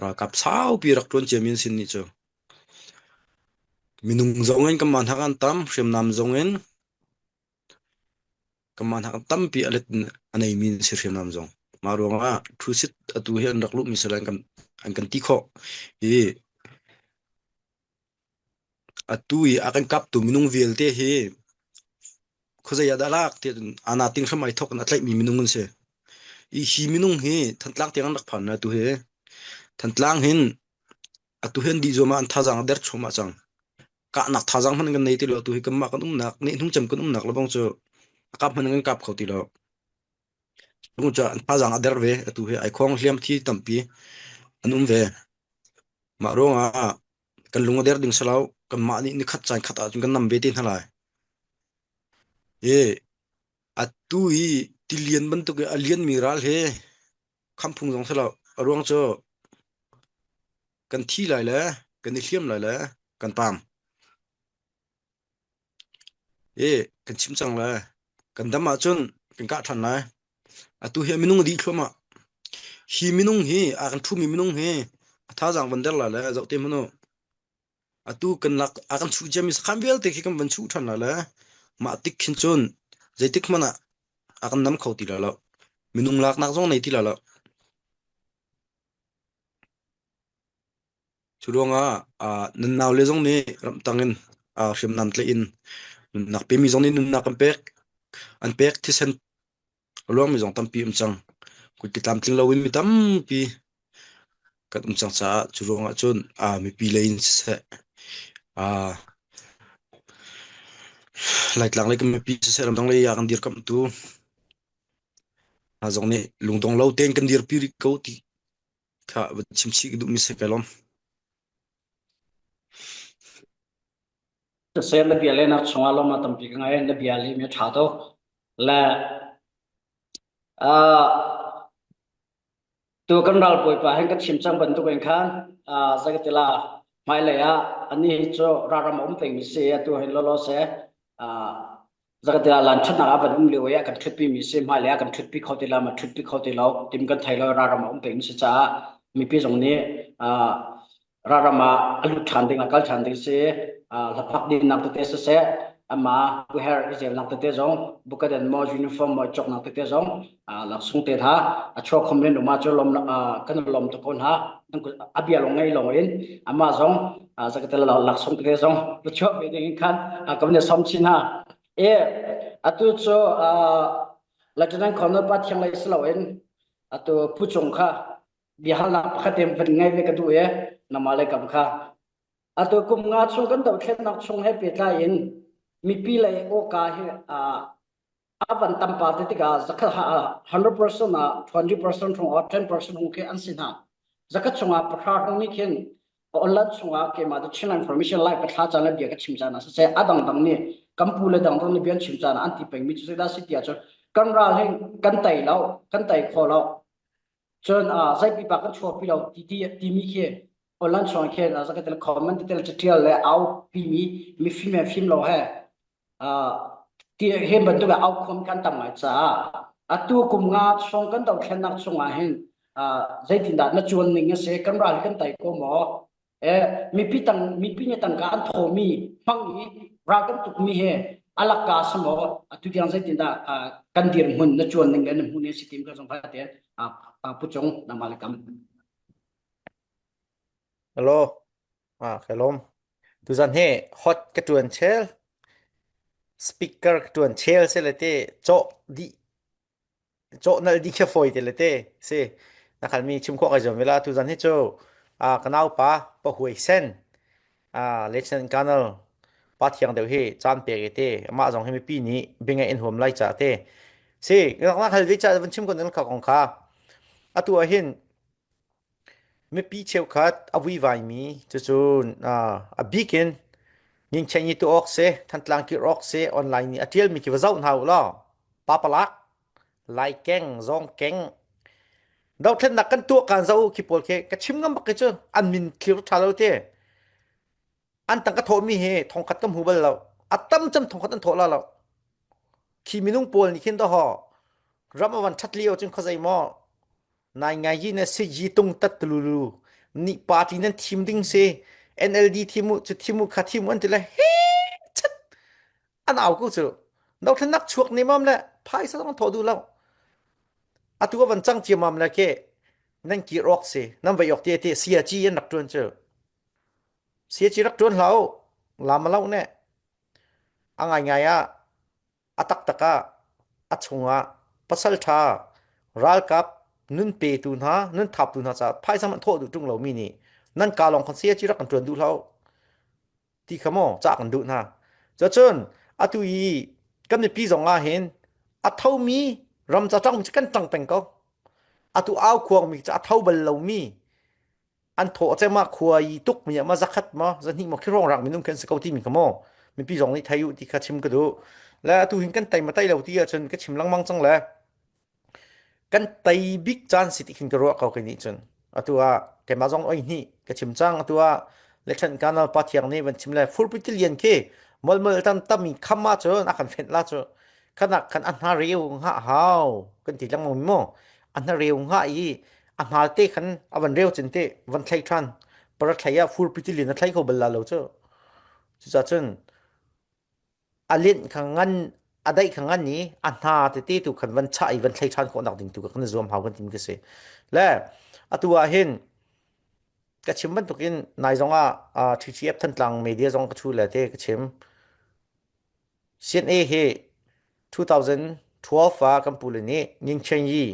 ralkap saupi rak ṭuan ciami an si nih cu. Minung zong in kanmah hnak an tam, hriamnam zong in kanmah hnak tampi a let in a neimi an si hriamnam zong. Mah ruangah ṭhusit atu hi an rak luhmi sal an kan an kan ti khawh. I Atu i a kan kaptu minung vialte hi khuazei ah dah lak tiah cun ana ting hram ai thawk in a tlaihmi minung an si. I hi minung hi Thantlang tiang an rak phan atu hi. Thantlang hin atu hi an dih zuam ah an thazaang a der chuahmah cang. Kahnak thazaang hmanh kan nei ti lo atu hi kanmah kan umnak nehnung cem kan umnak lebang cu a kap hmanh kan kap kho ti lo. Cu an thazaang a der ve atu hi ai khong hliam thi tampi an um ve. Mah ruangah Kan lung a der ding si lo. Kanmah nih nikhat caan khat ahcun kan nam ve te hna lai. I atu i tilian bantuk i a lianmi ral hi khamphung zong si lo. A ruang cu kan thi lai le kan i hliam lai le kan paam. I kan chim cang lai. Kan dam ahcun kan kah ṭhan lai. Atu hi a minung a dih thluahmah. Hi minung hi a kan ṭhumi minung hi a thazaang van der lai le zoh te hmanh u. Atu kan lak a kan chuh ciami sakhan vialte khi kan van chuh ṭhan lai le mah tik khin cun zeitik hmanh ah a kan nam kho ti lai lo. Minung laknak zong nei ti lai lo. Cu ruangah ah nan naule zong nih ramtang in ah hriamnam tlaih in nunnak pemi zong nih nunnak an pek. An pek thisen a luangmi zong tampi um cang. Kutke tlamtling loin mi tampi kan um cang caah cu ruangah cun ah mipi lei in siseh ah Laitlang lei kan mipi siseh ramdang lei ah kan dirkamhtu hna zong nih lungdong lo tein kan dirpi rih ko ti kha van chim chih ka duhmi si kai lawm. Siseh na bia lehnak chungah lawmhnak tampi ka ngei. Na bia lehmi a ṭha tuk. Le uh, tu kan ralbawipa hin ka chim cang bantuk in khan uh, zeikatila hmailei ah anih hi cu ralram a um pengmi si atu hin lawlaw se uh, Zakatiah lan ṭhatnak ah van um lio i a kan ṭhutpi mi si hmailei ah kan ṭhutpi kho ti lo ma ṭhutpi kho ti lo tim kan thei lo ralram ah um peng si caah mipi zong nih ralram ah a lut ṭhan ding a kal ṭhan ding si hlaphak dinnak tete siseh. Ama buher i zelnak tete zong bukaden mo uniform mo cawknak tete zong laksung te hna a chuak khom len uma cu lom kan lom to ko hna a bia long ngei long in ama zong zakatel laksung tete zong chuak ve ding khan kan ne som chin ha e atu cu Lieutenant Colonel pa thiang lei si loin atu phu cung kha biahalnak pakhat em van ngai ve ka duh e nama le kam kha atu kum nga chung kan dothlennak chung he pehtlai in mipi lei awka hi a van tam pa te tikah zakhat 100% ah 20% hung or 10% hung khi an si hna zakhat chungah pahra hung nih khin online chungah keimah the Chinland Information Live ka thla caan le bia ka chim caan ah siseh a dangdang nih kan pu le dangdang nih bia an chim caan ah an ti pengmi cu zeidah si tiah cun kan ral hi kan tei lo kan tei kho lo cun zei pipa kan chuahpi lo ti ti timi khi online chungah khin zakatel comment tel catial le au pimi mifim he fim lo he ti he bantuk ah outcome kan tam ngai caah atu kum nga chung kan dothlennak chungah hin zeitindah na cuan ning a si kan ral kan tai ko maw eh mipi tang mipi nih tangka an thomi hmang i ral kan tukmi he alakka samaw atu tiang zeitindah kan dirhmun na cuan ning le na hmu ning si tim ka zong kha te pu cung nangmah le kam Hello. Ah, ka lawm. Tuzan hi hot ka ṭuan chel, speaker ka ṭuan chel se le te cawh dih cawh nal dih khi fawi te le te si. Na khalmi chim khawh kai zuam ve la. Tuzan hi cu ah ka naupa pa huai sen ah Lieutenant Colonel pa thiang deuh hi caan pek i te amah zong hi mipi nih biangaih in huam lai ca te. Si, na hal ve ca van chim ko nan kha kong kha. Atu ah hin Mipi cheukhat a vuivaimi cucu a bik in Ngingcheng i tuah awk si, Thantlang kirh awk si, online nih a ṭialmi khi va zoh hna u law papalak, laikeng, zawngkeng, dothlennak kan tuah kaan zoh u khi pawl khi ka chim ngam bak khi cu an min thlir ṭha lo te. An tang ka thawhmi hi thongkhat ka hmu bal lo. A tam cem thongkhat an thawh la lo. Khi minung pawl nih khin dawhaw ram a van ṭhat lio cun khuazei maw Nai ngai yi na si yi tung tat tululu nih party nan thim ding si NLD thim u cu thim u kha thim u an ti le he chat an au ko cu dothlennak chuak ne mam le phaisa zong thawh duh lo atu a van cang ciamam le ke nan kir awk si nan vai awk te te sia chi an rak tuan cu sia chi rak tuan hlau lam lo ne a ngai ngai ah A taktak ah a chungah pasalṭha ralkap nun petu hna, nun thaptu hna caah phaisa hmanh thawh duh ṭung lomi nih nan ka lawng khan saya ci rak kan ṭuan duh hlah ti kha maw cah kan duh hna. Cucun atu i kan mipi zong ah hin a thomi ram ca ṭang cu kan ṭang peng ko. Atu au khuangmi cu a tho bal lomi an thawh cem ah khua i tuk mi ah ma zakhat ma zahnih ma khirong rak minung kan si ko ti mi kha maw mipi zong nih thei u ti kha chim ka duh le atu hin kan tei ma tei lo ti ahcun ka chim lengmang cang le kan tei bik caan si ti khin ka ruah ko kei nih cun atu ah keimah zong oi hnih ka chim cang atu ah le ṭhen kanal pa thiang nih van chim le furpi tilian khi molmol tam tam i kham ah cun a kan fenh la cu khanak khan a hna reu ngah hau kan ti lengmang mi maw a hna reu ngah i a hmal te khan a van reu cin te van thlai ṭhan para thlai ah furpi tilin a thlai kho bal la lo cu cucaah cun a linh kha ngan a daih kha ngan i a hna tete tu khan van chah i van thlai ṭhan khawh nak ding tu kha kan zuam hau kan tim ka si le atu ah hin ka chim bantukin nai zong ah TTF Thantlang media zong ka thu le te ka chim CNA hi 2012 ah kan pule nih Ngingchenyi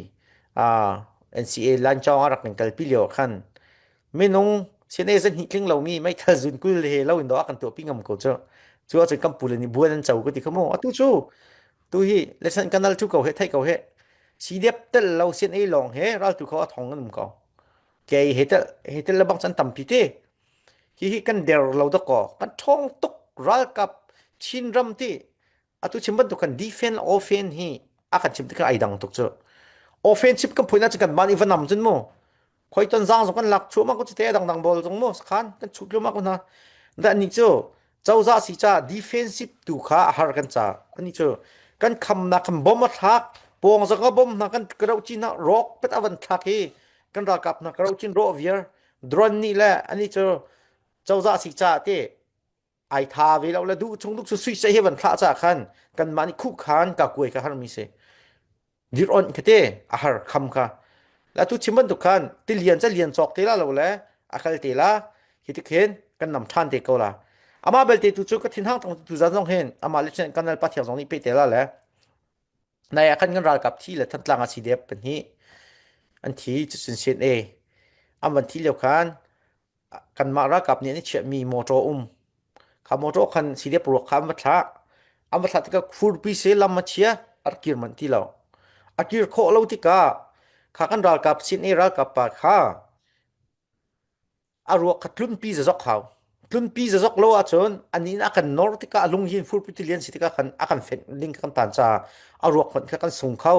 NCA Lancawng ah rak kan kalpi lio ah khan minung CNA zahnih tling lomi meithal zun 20 he lo in dawh a kan tuahpi ngam ko cu. Cu ahcun kan pule nih buan an co ka ti kha mu. Atu cu tu hi lesan kanal cu ko he theih ko he CDF tel lo CNA lawng he raltu kho a thong an um ko. Kei he tel he tel le bang chan tampi te. Hihi kan der lo dakaw kan ṭhawng tuk ralkap Chinram ti atu chim bantuk kan defend offense hi a kan chim tikah ai dang tuk cu offensive kan phuina cu kan man i va nam cun mu khoi ton zang zong kan lak chuahmah ko te dang dang bol zong mu sakhan kan chut luma ko hna da ni cu cozah si ca defensive tu kha a har kan ca ani cu kan kham na kan bom a thlak pawng zong a bom hna kan kro chin rock pet avan thlak hi kan ralkap hna kro chin ro viar drone nih le ani cu cozah si ca te. Ai tha ve lo le duh chung duk su sui se he van thlah cha khan kanmah nih khuh khan ka kuai ka har mi si. Dir on kha te a har kham kha. La tu chim bantuk khan tilian ca lian cawk te la lo le a kal te la hi ti khin kan nam than te ko la. Ama belte tu cu ka thin hang tong tu zan zong hin ama le chen kanal pa thiang zong nih pe te la le nai ah khan kan ralkap thi le thantlang a si dep pahnih an thi cucun CNA an van thi lio khan kanmah ralkap nih an i chiahmi motor um kha motor khan CDF ruak kha an va thlah an va thlah tikah furpi se lam a chia a rak kir manh ti lo a kir khawh lo tikah kha kan ralkap CNA ralkap pa kha a ruak kha tlunpi zazok hau. Tlunpi zazok lo ahcun anih a kan nor tikah a lung hin furpi tilian si tikah khan a kan fenh ding kan phan caah a ruak hmanh kha kan sung kho.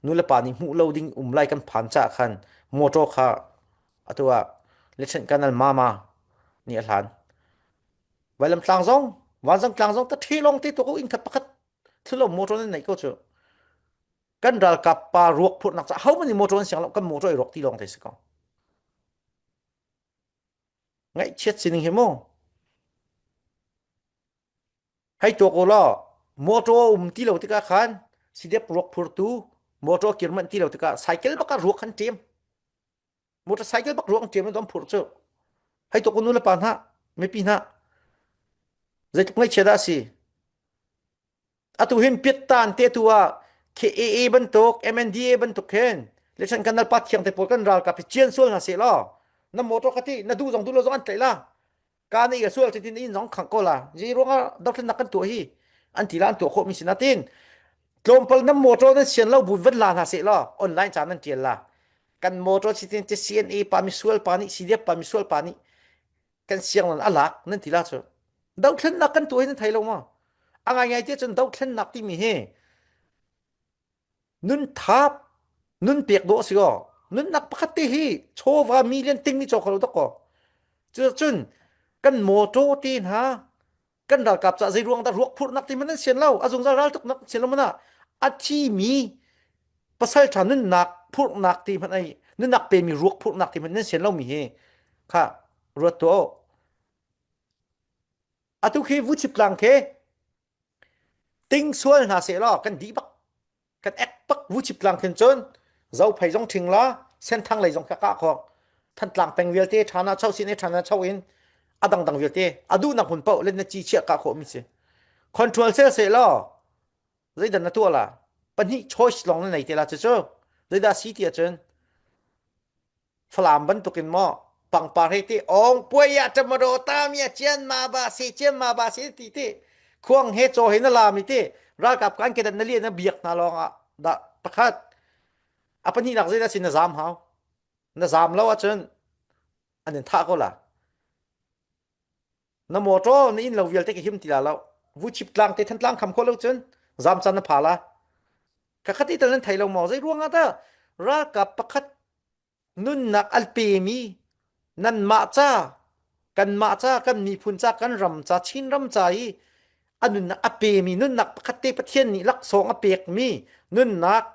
Nu le pa nih hmuh lo ding um lai kan phan caah khan motor kha atu ah Lieutenant Colonel Mama nih a hlan. Vailam tlang zong, vanzang tlang zong ta ṭhe lawng te tuak inn khat pakhat thilo motor nan neih ko cu. Kan ralkap pa ruak phurhnak ca ho man motor an siang lo kan motor i ruak ti lawng te si ko. Ngaihchiat sining hi mu. Hei tuak u law motor um ti lo tikah khan sidep ruak phurtu motor kir manh ti lo tikah cycle bak ah ruak khan ṭem. Motorcycle bak ruak ṭem an phurh cu. Hei tuak u nu le pa hna, mipi hna. Zeitluk ngaihchia dah a si. Atu hin piattan te tu ah KAA bantuk, MNDA bantuk hin lechan kan nalpa thiang te pawl kan ralkap hi cian sual hna seh law na motor ka ti na duh zong duh lo zong an tlaih la ka na ia sual tin in zong khang ko la ji ruangah dothlennak kan tuah hi an ti la an tuah khawh mi si natin tlawmpal na motor nan sian lo bu van la hna seh law online ca nan tial la kan motor si tin CNA pa mi sual pa nih CDF pa mi sual pa nih kan siang nan a lak nan ti la cu dothlennak kan tuah hi nan thei lo maw a ngaingai te cun dothlennak timi hi nun thap nun pek dawh si ko nunnak pakhat te hi chawva million ting ni chaw kho lo dok ko cun kan motor te hna kan ralkap ca zei ruang dah ruak phurhnak ti man an sian lo a zungzal ral tuk nak sian lo mana a thi mi pasal tha nunnak phurhnak ti hmanh ai nunnak pe mi ruak phurhnak ti hmanh nan sian lo mi hi kha ruat tuah atu khi vuchip tlang khi ting sual hna seh law kan dih bak kan ek bak vuchip tlang khin cun zophei zong ṭhing la senthang lei zong kha kah khawh thantlang peng vialte ṭhana cho sin e ṭhana cho in a dangdang vialte a duhnak hmun paoh len na ci chiah kah khawh mi si control sel seh law zeidan na tuah la pahnih choice lawng na nei te la cu zeidah si ti ahcun Falam bantukin maw pangpar he ti ong puai ya tomato tam ya chian ma ba si chian ma ba si ti ti khuang he chaw he na lam i ti ralkap kan kedan na lian na biak hna lawng ah dah pakhat a pahnihnak zeidah sin na zam hau na zam lo ahcun an in thah ko la na motor na inn lo vialte ka him ti la lo vuchip tlang te thantlang kham kho lo cun zam chan na pha la ka khati tal nan thei lo maw zei ruang ah dah ralkap pakhat nunnak al pemi nanmah ca kanmah ca kan miphun ca kan ram ca Chin ram ca i a nunnak a pemi nunnak pakhat te Pathian nih laksawng a pekmi nunnak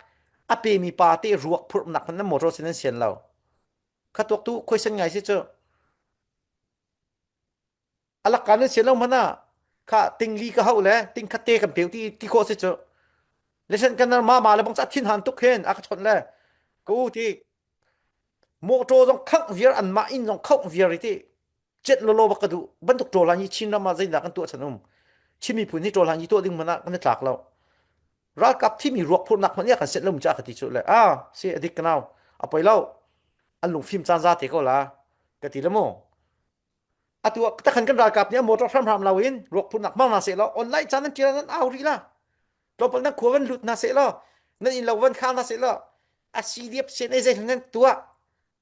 a pemi pa te ruak phurhnak hmanh nan motor sin nan sian lo kha tuak tu khoisen ngai si cu A lakka nan sian lo hmanh ah kha tingli ka hauh le ting khat te kan peu ti ti khawh si cu. Listen kan ma ma le bang cha thin han tuk hin a ka chawnh le ka u ti motor zong khangh viar an mah inn zong khauh viar i ti chet lolo bak ka duh bantuk ṭawl han hi Chin ram ah zeidah kan tuah chan um Chin miphun hi ṭawl han hi tuah ding hmanh ah kan i tlak lo ralkap thimi ruak phurhnak hmanh nih a kan set lo mi ca ka ti cu le a si adik ka nau a poi lo an lungfim caan za te ko la ka ti le mu atu takhan kan ralkap nih a motor hramhram lo in ruak phurnak hmang hna seh law online caan nan ṭial nan au rih la tlawmpal nan khua van lut hna seh law nan inn lo van khang hna seh law a si liap sen ei zei nan tuah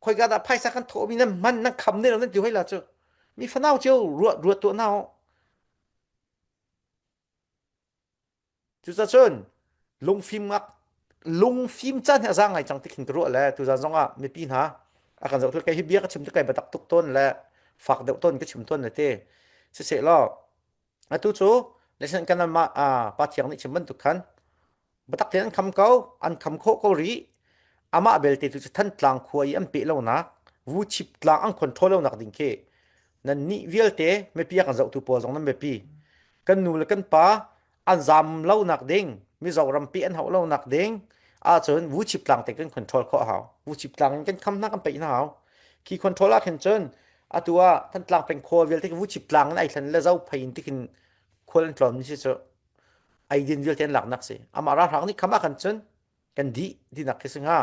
khoika dah phaisa kan thawhmi nan hman nan kham ne lo nan ti hoi la cu mi fanau cio ruat ruat tuah na Cucacun lungfim ngak lungfim caan hi a za ngai cang ti khin ka ruah le tuzan zong ah mipi hna a kan zoh kei hi bia ka chim ti kai biatak tuk tawn le fak deuh tawn ka chim tawn le te siseh law atu cu listen kan mah pa thiang nih chim bantuk khan biatak tein an kham ko an kham khawh ko rih amah belte tu cu Thantlang khua i an peh lonak Vuchip tlang an control lonak ding khi. Nan nih vialte mipi a kan zohtu pawl zong nan biapi. Kan nu le kan pa an zam lo nak ding, Mizoram pi an hauh lo nak ding ahcun Vuchip tlang te kan control khawh hau. Vuchip tlang in kan kham hna kan peih hna hau. Khi control ah khin cun atu ah Thantlang peng khua vialte khi Vuchip tlang in ai thlen le zo phei in tikhin khual an tlawn mi si cu eidin vialte an laknak si. Amah ralhrang nih kham ah khan cun kan dih tinak khi si hnga.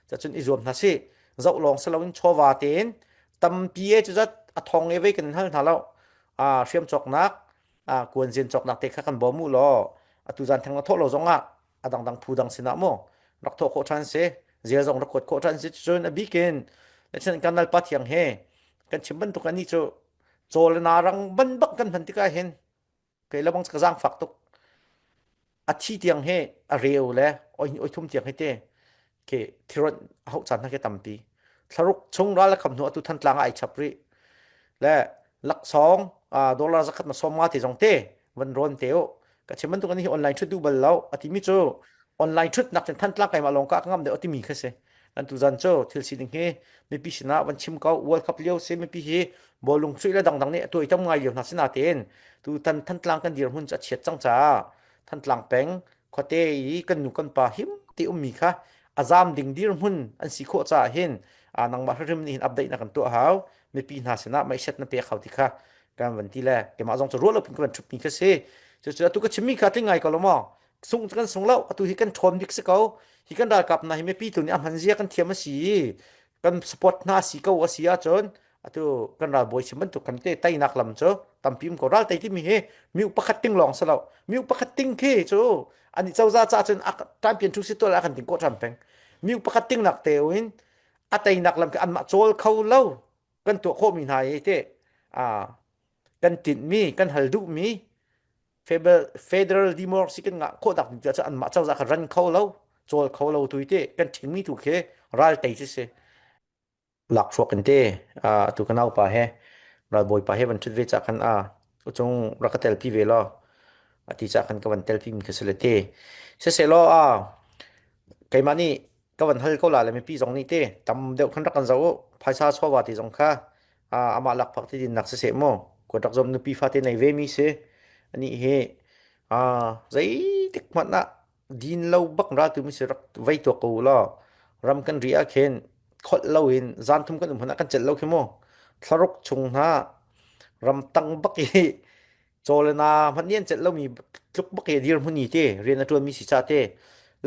Cacun i zuam hna si. Zoh lawng si loin chawva tein tampi e cu zat a thong e vei kan hal hna lo. A hriam cawknak, a kuanzin cawknak te kha kan bawm u law atu zan theng na thawh lo zong ah a dangdang phu dang sinah mu rak thawh khawh ṭhan si. Zel zong rak kuat khawh ṭhan si. Cun a bikin le kan nal pa thiang he kan chim bantuk ani cu cawl na rang ban bak kan hman tikah hin kei le bang ka zaangfak tuk a thi tiang he a reu le oi oi thum tiang he te ke thiron hau chan na ke tampi thlaruk chung ral kham hnu atu thantlang ai chap ri le laksawng dollar zakhat ma som nga te zong te van ron te o ka chim bantuk ani online thut du bal lo ati mi chu online thut nak chen thantlang kai ma long ka ngam de ati mi kha se an tu zan chu thil si ding hi mipi sinah van chim ko World Cup lio si mipi hi bawlung chuih le dangdang nih tuai tam ngai lio hna sina tein tu tan Thantlang kan dirhmun cu a chiat cang caah Thantlang peng khuate i kan nu kan pa him ti ummi kha a zam ding dirhmun an si khawh caah hin nangmah hrim nih hin update na kan tuah hau mipi hna sinah meiset na pek hau ti kha kan van ti le keimah zong cu ruah lo pin ka van thup mi kha si cu atu ka chimmi kha tling ngai ko lo maw sung kan sung lo atu hi kan ṭhawn bik si ko hi kan ralkap hna hi mipi tu nih a hman zia kan thiam a si i kan support hna si ko a si ahcun atu kan ralbawi chim bantuk kan te teinak lam cu tampi um ko ral tei timi hi miu pakhat ting lawng si lo miu pakhat ting khi cu ani cozah ca cun champion thu si tual a kan ting ko ṭhan peng miu pakhat ting nak te in a teinak lam khi anmah cawl kho lo kan tuah khawhmi hna hi te a kan tinhmi kan hal duhmi federal democracy kan ngah khawh dak ding cu anmah cozah kha ran kho lo cawl kho lo tu te kan ṭhingmi tu khi ral tei cu si lakhruak in te atu ka naupa he ralbawi pa he van ṭhut ve ca khan a ucung rak ka telpi ve law ati ca khan ka van telpi mi kha si le te siseh law a keimah nih ka van hal ko la le mipi zong nih te tam deuh khan rak kan zoh u phaisa chawva ti zong kha amah lakphak ti dinnak siseh mu kuat rak zom nupi fate nei ve mi si ani hi zeitik hmanh ah din lo bak ra tu mi si rak vei tuak ko law ram kan ri ah khin kholh lo in zan thum kan um hmanh ah kan celh lo khi mu thlaruk chung hna ram tang bak i chaw le na hmanh nih an celh lomi tluk bak i dirhmun i te rian a ṭuanmi si ca te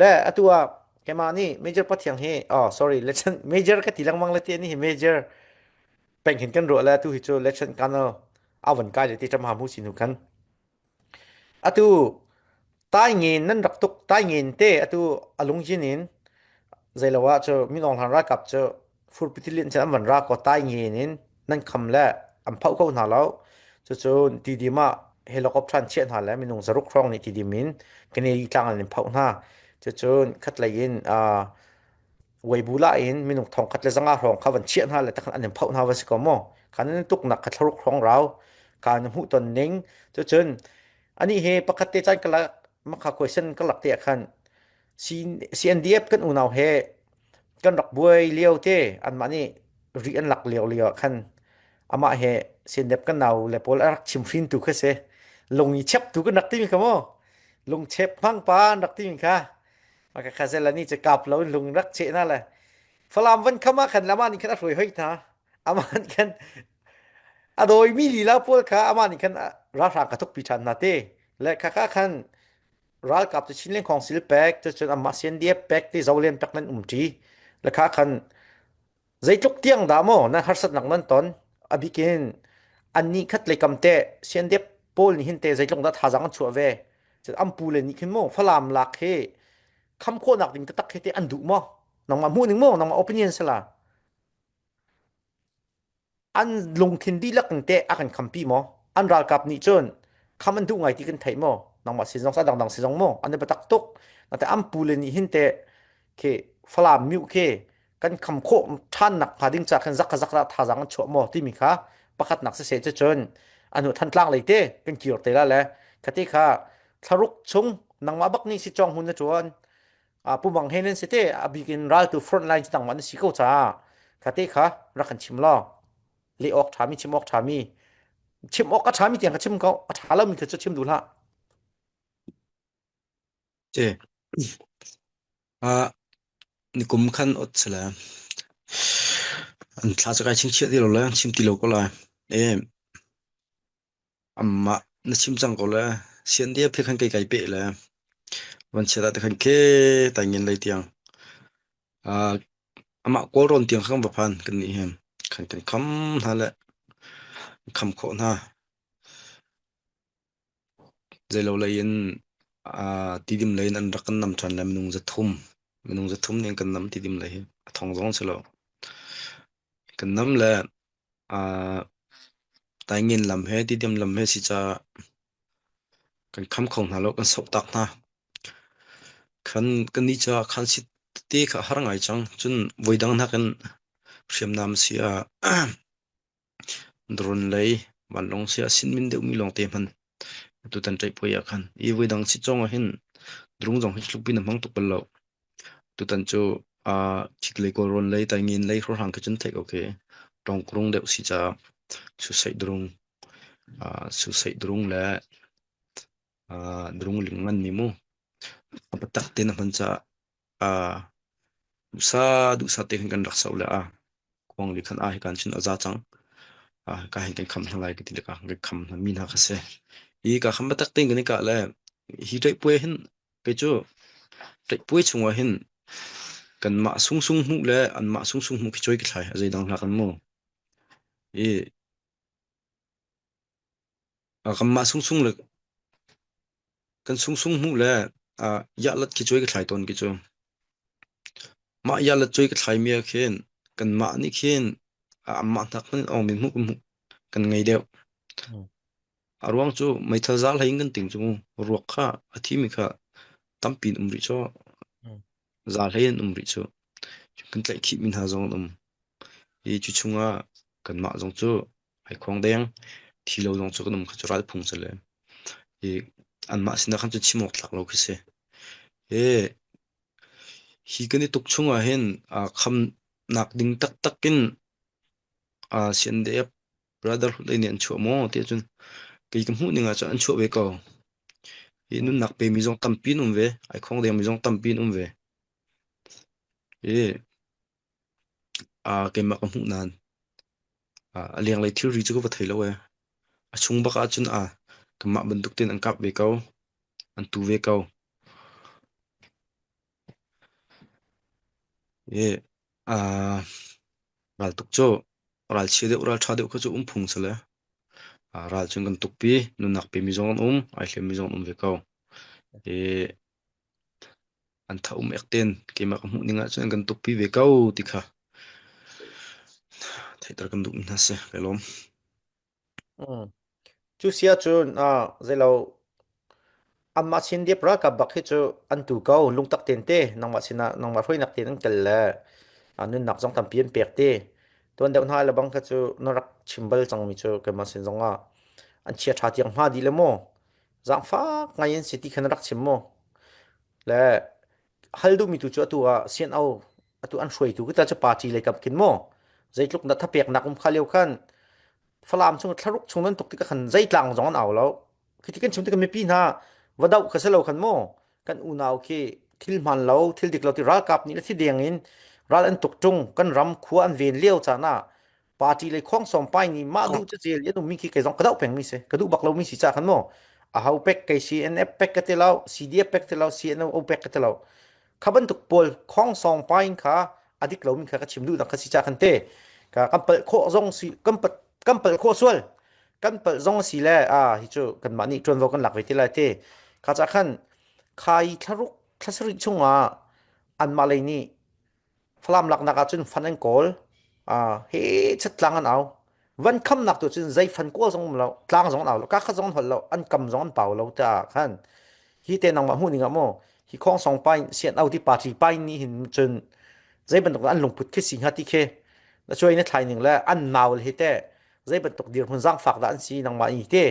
le atu ah keimah nih major pathiang hi oh sorry lechan major ka ti lengmang le te ni hi major peng hin kan ruah le atu hi cu lechan kanal a van kai le ti ṭam ha mu si nu khan atu tai ngin nan rak tuk tai ngin te atu alung jin in zeilo ah cu minong hlan ralkap cu furpitilin cun an van ra ko tai ngin in nan kham le an phoh ko hna lo cucun tidim ah helicopter an chiah hna le minung zaruk hrawng nih tidim in Kennedy tlang an in phoh hna cucun khatlei in uh, Weibula in minung thong khat le zanga hrawng kha van chiah hna le takhan an in phoh hna va si ko maw khan an tuknak kha thlaruk hrawng rau ka na hmuh ton ning cucun ani he pakhat te chan ka lak makha question ka lak te ah khan CNDF kan unau he kan rak buai lio te anmah nih ri an lak lio lio ah khan amah he CNDF kan nau le pawl a rak chimhrin tu kha si lung i chep tu kan rak timi kha mu lung chep hmang pa an rak timi kha maka kha zel ani che kap lo in lung rak che na le Falam van kham ah khan lama nih khan a hruai hoi hna amah nih khan a dawimi lila pawl kha amah nih khan ralhrang ka thukpi ṭhan hna te le kha kha khan Ralkap cu Chinland Council pek, cucun anmah CNDF pek ti Zolen pek nan um ṭi. Le kha khan zeitluk tiang dah maw nan harsatnak nan ton? A bikin annih khat lei kam te CNDF pawl nih hin te zeitluk dah thazaang an chuah ve? Cun an pu le nih khin maw Falam lak hi kham khawhnak ding taktak hi te an duh maw? Nangmah hmuh ning maw? Nangmah opinion sala? An lungthin dihlak in teh a kan khampi maw? An ralkap nih cun kham an duh ngai ti kan theih maw? Nangmah sin zong dangdang si zong maw? An i biatak tuk. Nate an pule nih hin teh khi Falam miu khi kan kham khawh ṭhan nak hnga ding ca khan zak kha zak dah thazaang an chuah maw timi kha pakhatnak siseh cu cun anu Thantlang lei te kan kir te la le khati kha thlaruk chung nangmah bak nih si cawng hun na ṭuan Pu Mang he nan si te a bik in raltu front line tang man si ko caah kha te kha rak kan chim law leh awk ṭhami chim awk ṭhami. Chim awk a ṭhami tiang ka chim ko. A ṭha lomi kha cu chim duh hlah. Ce. Ah, nikum khan ot sila. An thla cu kai chingchiah ti lo le chim ti lo ko lai. E, Amah na chim cang ko le sian dia phe khan kei kai pe le van chiat ah te khan ke taingin lei tiang uh, amah kawlrawn tiang khan va phan kan nih hin khan kan kham hna le kham khawh hna zeilo lei in uh, tidim lei in an rak kan nam ṭhan le minung za thum minung za thum nih an kan nam tidim lei hi a thong zong si lo kan nam le uh, Taingin lam he Tidim lam he si caah kan kham kho hna lo, kan sohtak hna. Khan kannih caah khan sit tete kha a har ngai cang. Cun voidang nakin hriamnam si ah drone lei vanlawng si ah sinmin deuhmi lawngte hman tutan ṭaihpuai ah khan. Hi voidang sit zong ah hin drone zong hi tluk pin a hmang tuk bal lo. Tutan cu aa Chitlei Kawlrawn lei Taingin lei hrawnghrang khi cun theih ko khi tawngkrung deuh si caah susaih drung aa susaih drung le aa drung ling nganmi mu a biatak tein a hman caah aa duhsa duhsa te khin kan rak soh le a khuangli khan a hikan cun a za cang. Ah ka hin kan kham hna lai ka ti le ka kan kham hna mi hna kha si. Hi ka kham biatak tein kan i kah le hi ṭaihpuai hin Kei cu ṭaihpuai chungah hin kanmah sungsung hmuh le anmah sungsung hmuh khi cawi ka thlai. A zeidang hlah kan mu. I kanmah sungsung le kan sungsung hmuh le yahlat khi cawi ka thlai tawn khi cu. Mah yahlat cawi ka thlaimi ah khin kanmah nih khin anmah hnak hmanh in awngmin hmuh kan hmuh kan ngei deuh. A ruang cu meithal zal hlei in kan ting cu mu. Ruak kha a thimi kha tampi in um rih cu. Zal hlei in um rih cu. Kan tlaihkhihmi hna zong an um. Hi cu chungah kanmah zong cu ai khuang deng. Thi lo zong cu kan um kha cu ral phung si le. Hi anmah sinah khan cun chim awk tlak lo khi si. Hi hi kan i tuk chungah hin khamnak ding taktak in CNDF Brotherhood lei nih an chuah maw ti ahcun kei ka hmuh ning ahcun an chuah ve ko. Hi nunnak pemi zong tampi an um ve. Ai khong dengmi zong tampi an um ve. Hi keimah ka hmuh nain a lenglei thilri cu ka va thei lo ee. A chung bak ahcun kanmah bantuk tein an kap ve ko. An tu ve ko. Hi Raltuk cu ralchia deuh ralṭha deuh kha cu um phung si le ral cun kan tukpi nunnak pemi zong an um ai hliammi zong an um ve ko. I an tha um ek ten keimah ka hmuh ning ahcun an kan tukpi ve ko ti kha theihter kan duhmi hna si kai lawm. Cu si ahcun zeilo anmah sin diap ralkap bak hi cu an tu ko lungtak tein te nangmah sinah nangmah hruainak tein an kal le nunnak zong tampi an pek te. Tuan deuh hna le bang kha cu na rak chim bal cangmi cu keimah sin zongah an chia ṭha tiang hma dih le maw zaangfak ngai in si ti kha na rak chim maw le hal duhmi tu cu atu ah CNO atu an hruaitu kita cu party lei kam khin maw zeitluk dah thapeknak um kha lio khan Falam chung thlaruk chung nan tuk tikah khan zei tlang zong an au lo. Khi ti kan chim tikah mipi hna va doh kha si lo khan maw kan unau khi thil hmaan lo thil dik lo ti ralkap nih le thi deng in ral an tuk ṭung kan ram khua an ven lio caan ah party lei khong sawm pai nih mah duh cecel in ummi khi kei zong ka doh peng mi si ka duh bak lo mi si ca khan maw a ho pek kei CNF pek ka ti lo CDF pek ti lo CNO pek ka ti lo kha bantuk pawl khong sawng pa in kha a dik lomi kha ka chim duhnak kha si ca kan te ka kan palh khawh zong si kan kan palh khawh sual kan palh zong si le a hi cu kanmah nih ṭuanvo kan lak ve te lai te kha ca khan khai thlaruk thlasarih chungah anmah lei nih Falam laknak ahcun fan an kawl. He chat tlang an au. Van khamnak tu cun zei fan kawl zong um lo, tlang zong an au lo, ka khat zong an holh lo, an kam zong an pau lo ta khan. Hi te nangmah hmuh ning ah maw hi khong song pain sian au ti party pain nih hin cun zei bantuk an lungput khi si hnga ti khi na chuai na thlai ning le an nau le hi te zei bantuk dirhmun zaangfak dah an si nangmah i te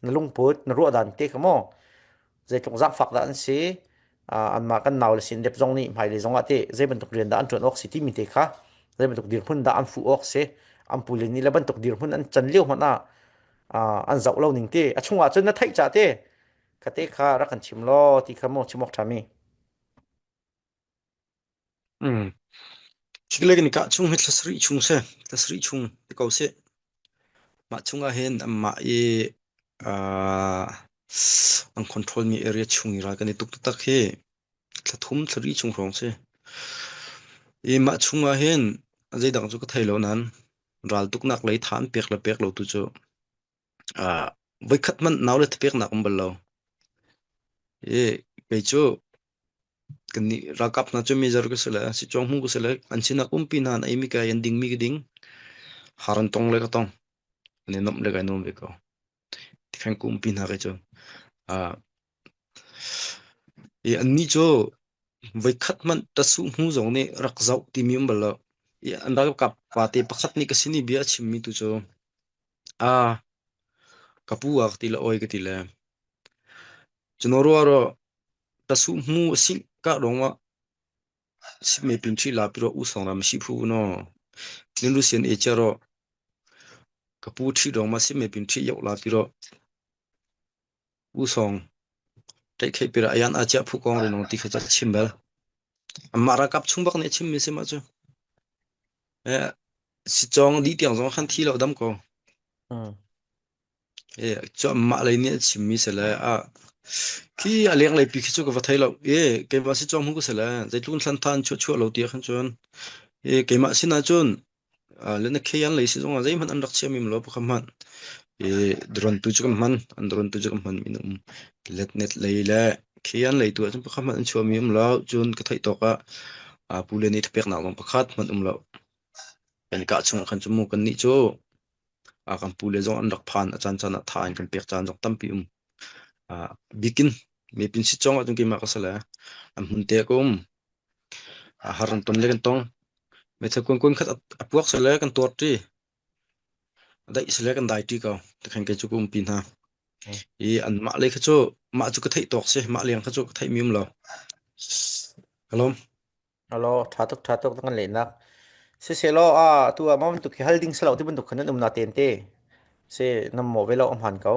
na lungput na ruah dan te kha maw zeitluk zaangfak dah an si anmah kan nau le sin dep zong nih hmailei zong ah teh zei bantuk rian dah an ṭuan awk si timi te kha zei bantuk dirhmun dah an fuh awk si an pule nih le bantuk dirhmun an can lio hmanh ah An zoh lo ning te a chungah cun na theih ca te kha te kha rak kan chim law ti kha mu chim awk ṭha mi. Mm. Chikle kan kah chung hi thla sarih chung se, thla sarih chung ti ko seh. Mah chungah hin anmah i uh, an control mi area chung i ral kan i tuk taktak hi thla thum thla ri chung hrawng si. I mah chungah hin zeidang cu ka thei lo nain ral tuknak lei tha an pek le pek lo tu cu uh, voikhat hmanh nau le thapeknak um bal lo. I kei cu Kannih ralkap hna cu mizar ka si le sicuang hmu ka si le an sinah umpi hna an eimi ka ei, an dingmi ka ding. Har an tong le ka tong. An i nuamh le kai nuam ve ko. Tikhan ka umpi hna kei cu. Uh, i annih cu voikhat hmanh tasuh hmu zong nih rak zoh timi um bal lo. I an ralkap pate pakhat nih ka sin i bia a chimmi tu cu, ah, ka pu ah ka ti le oi ka ti le. Cuno ruah Tasuh hmu a singh kah ruangah sitmei pin ṭhi la pi u sawng ram si phu naw. Nin lu sian e chia rawh. Ka pu ṭhi dong ma sitmei pin ṭhi yok la pi rawh. U sawng ṭaih khei pi ra ayan a chia phu kong re nong ti kha cha chim bel. Amah ralkap chung bak nih a chim mi si ma cu. Eh si chong di tiang zong khan thi lo dam ko. Mm. Cu anmah lei nih an chimmi si le ah khi a lenglei pi khi cu ka va thei lo. I keimah si cawng hmu ka si le zeitluk in thlan tha an chuah chuah lo ti ah khan cun i keimah sin ah cun le na khei an lei si zongah zeihmanh an rak chiami lo pakhat hmanh. I drone tu cu kan hman an drone tu cu kan hman mi an um. Letnet lei le khei an lei tu ah cun pakhat hmanh an chuahmi um lo. Cun ka theih tawk ah pu le nih thapeknak zong pakhat hmanh um lo. Kan kah chungah khan cu mu kannih cu kan pule zong an rak phan a caancaan ah tha in kan pek caan zong tampi um. Bikin mipin si cong ahcun keimah ka si le an hmun te ka um. Har an ton le kan tong. Meithal kuan kuan khat a puak sile kan tuar ṭi. A daih sile kan dai ṭi ko. Tikhan kei cu ka umpi hna. I anmah lei kha cu mah cu ka theih tawk si. Mah leng kha cu ka theih mi um lo. Hello. Alo, ṭha tuk ṭha tuk kan lehnak. Siselaw a tu ah mah bantuk hi hal ding si lo ti bantuk khan nan um na ten te. Si nam mo ve lo am han ko.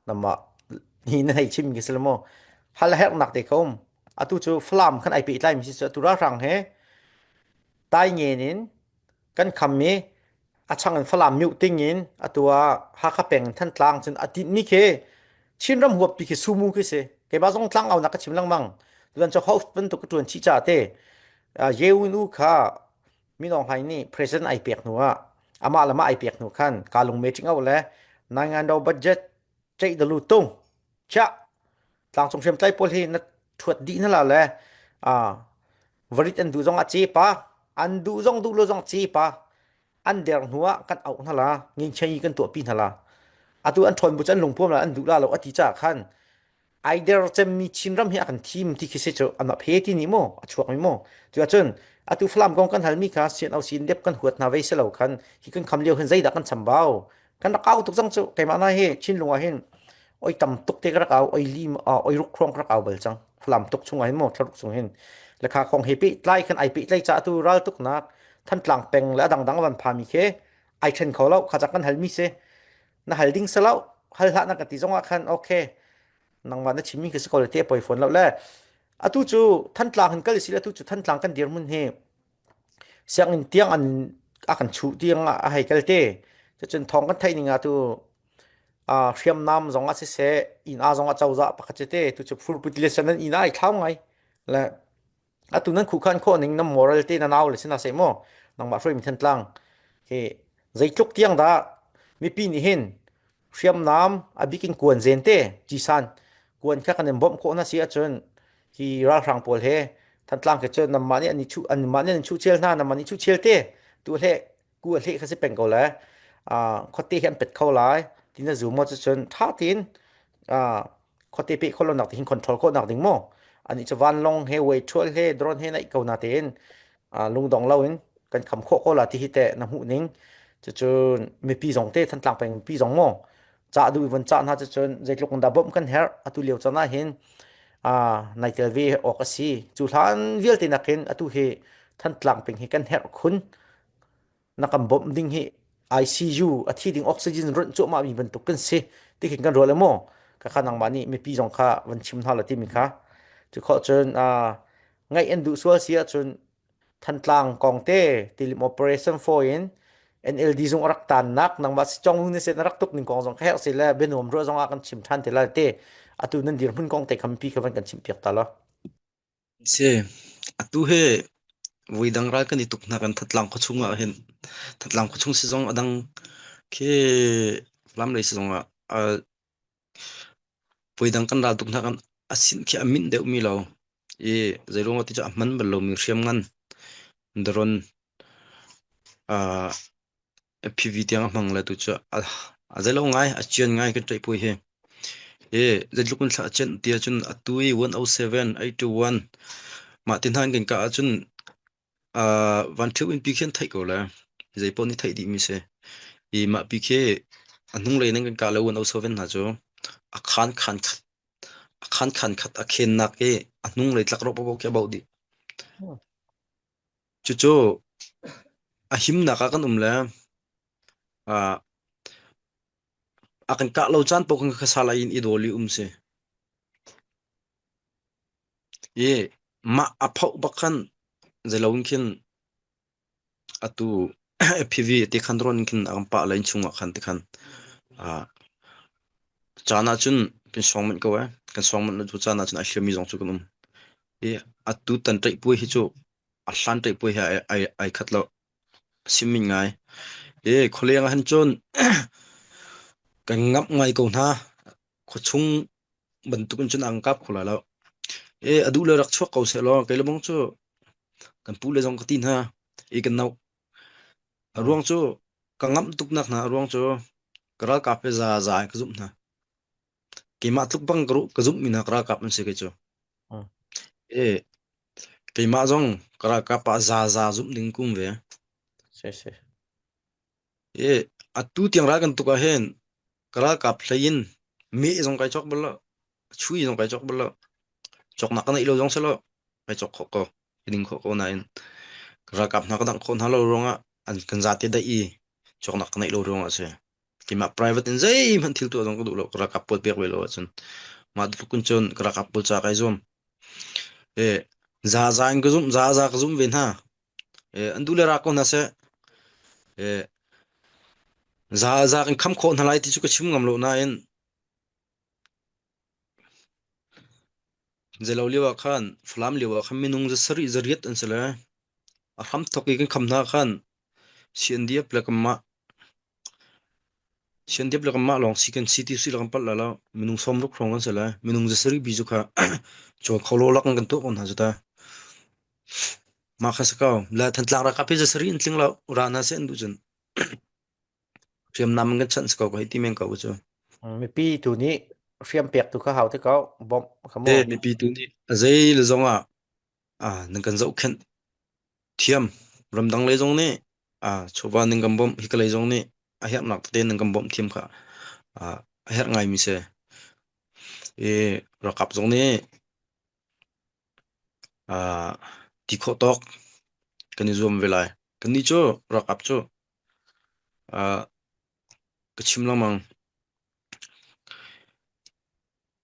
Namah hi na hei chim ki si lo mo. Hal hernak te ko um. Atu cu Falam khan ai pehtlai mi si cu atu ralhrang he tai ngen in kan kham i a chang in Falam myu ting in atu ah Hakha peng Thantlang cun a tinh mi khi Chinram huap pi khi sumu khi si keimah zong tlang au nak ka chim lengmang tuan cho host bantuk ka tuan chi cha te Yewin u kha Minong Hlaing nih president ai pek hnu ah amah le mah ai pek hnu khan kalung meeting au le naingan do budget ceih dalu tung cha tlangcung hriamtlai pawl hi na thuat dih na la le varit an duh zong ah cepa an duh zong duh lo zong cepa an der hnu ah kan auh hna la ngingchei kan tuahpi hna la atu an ṭhawn bu cu an lungpuam la an duh la lo ati ca khan aider cemmi Chinram hi a kan thim ti khi si cu an phe ti ni mu a chuak mi mu cu ahcun atu Falam kong kan halmi kha sian au sin dep kan huat hna vei si lo khan hi kan kham lio hin zeidah kan chambau kan rak au tuk cang cu keimah na hi Chinlung ah hin oi tam tuk te ka rak au oi li oi ruk khong ka rak au bal cang Falam tuk chung ah hin mu thlaruk chung hin lekha khong he pe tlai khan ai pe tlai cha tu ral tuk nak Thantlang peng le adang dang van phami khi ai then kho lo kha chak kan halmi si na hal ding si lo hal hlah na ka ti zong ah khan okay nangmah na chimmi khi si ko le te poi fawn lo le atu cu Thantlang hin kal si le atu cu Thantlang kan dirhmun hi sianginn tiang an a kan chuh tiang a hei kal te cucun thawng kan theih ning ah tu hriamnam zong ah siseh inn a zong ah cozah pakhat cu te tu cu furput le san an inn ai thlau ngai le atu nan khuhkhan khawh ning nan moral te na nau le sina seh mu nangmah hruai mi Thantlang hi zeitluk tiang dah mipi nih hin hriamnam a bikin kuan zen te cisan kuan kha kan in bawmh khawh na si ahcun hi ralhrang pawl he Thantlang ke cun namah nih an i chuh anmah nih an chuh chel hna namah nih chuh chel te tu hle ku a hle kha si peng ko le khuate hi an pet kho lai ti na zum maw cucun tha tein khuate pe kho lo nak hin control khawh nak ding maw ani cu vanlong he wei thual he drone he naih ko na tein lungdong lo in kan kham khawh ko la ti hi te na hmuh ning cucun mipi zong te Thantlang peng mipi zong maw cah duh von cah hna cucun zeitluk in dah bawmh kan herh atu lio caan ah hin nai tel ve awk a si cu hlan vialte nakin atu hi Thantlang peng hi kan herh khun na kan bawmh ding hi. ICU a thi ding oxygen runh cuahmah mi bantuk kan si ti khin kan ruah le maw ka kha nangmah nih mipi zong kha van chim hna la timi kha cu khawh cun ngaih an duh sual si ahcun Thantlang kong te tilim operation 4 in NLD zung a rak tannak nangmah si chong ni sen rak tuk ning kong zong kha herh si le bianuam ruah zong ah kan chim than te lai te atu nan dirhmun kong te khampi kha van kan chim piak ta lo. Si, atu hi voidang ral kan i tuk hna kan Thatlang khuachung ah hin Thatlang khuachung si zong a dang khi Falam lei si zong ah uh, voidang kan ral tuk hna kan a sin khi a minh deuhmi lo i zeiruang ah ti cu a hman bal lomi hriamngan drone uh, FPV tiang a hmang le tu cu a zeilo ngai a cian ngai kan ṭaihpui hi. I zeitluk in thla a cianh ti ahcun atu i 107 821 mah ti hna in kan kah ahcun uh, van ṭheu in pi khi an theih ko le zei paoh nih theih dihmi si. I mah pi khi a hnunglei in kan kah le 107 hna cu a khan khan khat a khan khan khat a khennak i a hnunglei tlakrawh paoh khi a bauh dih. Cucu a himnak ah kan um le uh, a kan kah lo caan paoh kan khasal in i dawl i um si. I mah a phoh bak khan zeilo in khin atu FPV ti khan ron khin a kan pah le innchung ah khan ti khan uh, caan ah cun kan sawng manh ko eh. Kan sawng manh lo cu caan ah cun a hliammi zong cu kan um. I atu tan ṭaih puai hi cu a hlan ṭaih puai he ai, ai, ai khat lo. Sim min ngai. I khualeng ah hin cun kan ngamh ngai ko hna. Khuachung bantuk in cun an kap kho lai lo. E a duh le rak chuak ko seh law kei le bang cu kan pu le zong ka ti hna. I kan no. A ruang cu ka ngamh tuk nak hna a ruang cu ka ralkap he za za in ka zumh hna. Keimah tluk bang ka ruh ka zumh mi hna ka ralkap an si kei cu. E keimah zong ka ralkap ah za za zumh ding kum ve. Si si. E atu tiang ral kan tuk ah hin ka ralkap hlei in meh zong kai cawk bal lo. Chui zong kai cawk bal lo. Cawknak ka neih lo zong si lo. Kai cawk khawh ko. Ka ding khawh ko nain ka ralkap hna ka dangh khawh hna lo ruangah an kan zate daih i cawknak ka neih lo ruangah a si. Keimah private in zeihmanh thil tuah zong ka duh lo. Ka ralkap pawl pek ve lo ahcun. Mah tluk in cun ka ralkap pawl ca kai zuam. E, za za in ka zumh, za za ka zumh ve hna. E, an duh le ra ko hna seh. E, za za kan kham khawh hna lai ti cu ka chim ngam lo nain Zeilo lio ah khan Falam lio ah khan minung za sarih za riat an si le a hramthawk i kan kham hna khan CNDF le kanmah CNDF le kanmah lawng si kan si ti si le kan palh la lo minung sawmruk hrawng kan si le minung za sarih bi cu kha cawl kho lo lak in kan tuah ko hna cu ta. Mah kha si ko. Le Thantlang ralkap hi za sarih in tling lo ra hna seh an duh cun. Hriamnam in kan chanh si ko ka hei ti men ko cu. Mipi tu nih hriam pek tu kha hau te ko bawmh kha mu. Te mipi tu nih a zei le zong ah ah nan kan zohkhenh thiam ramdang lei zong nih ah chawva nan kan bawmh hika lei zong nih a herhnak tete nan kan bawmh thiam kha ah a herh ngaimi si. I ralkap zong nih ah ti khawh tawk kan i zuam ve lai. Kannih cu ralkap cu ah ka chim lengmang.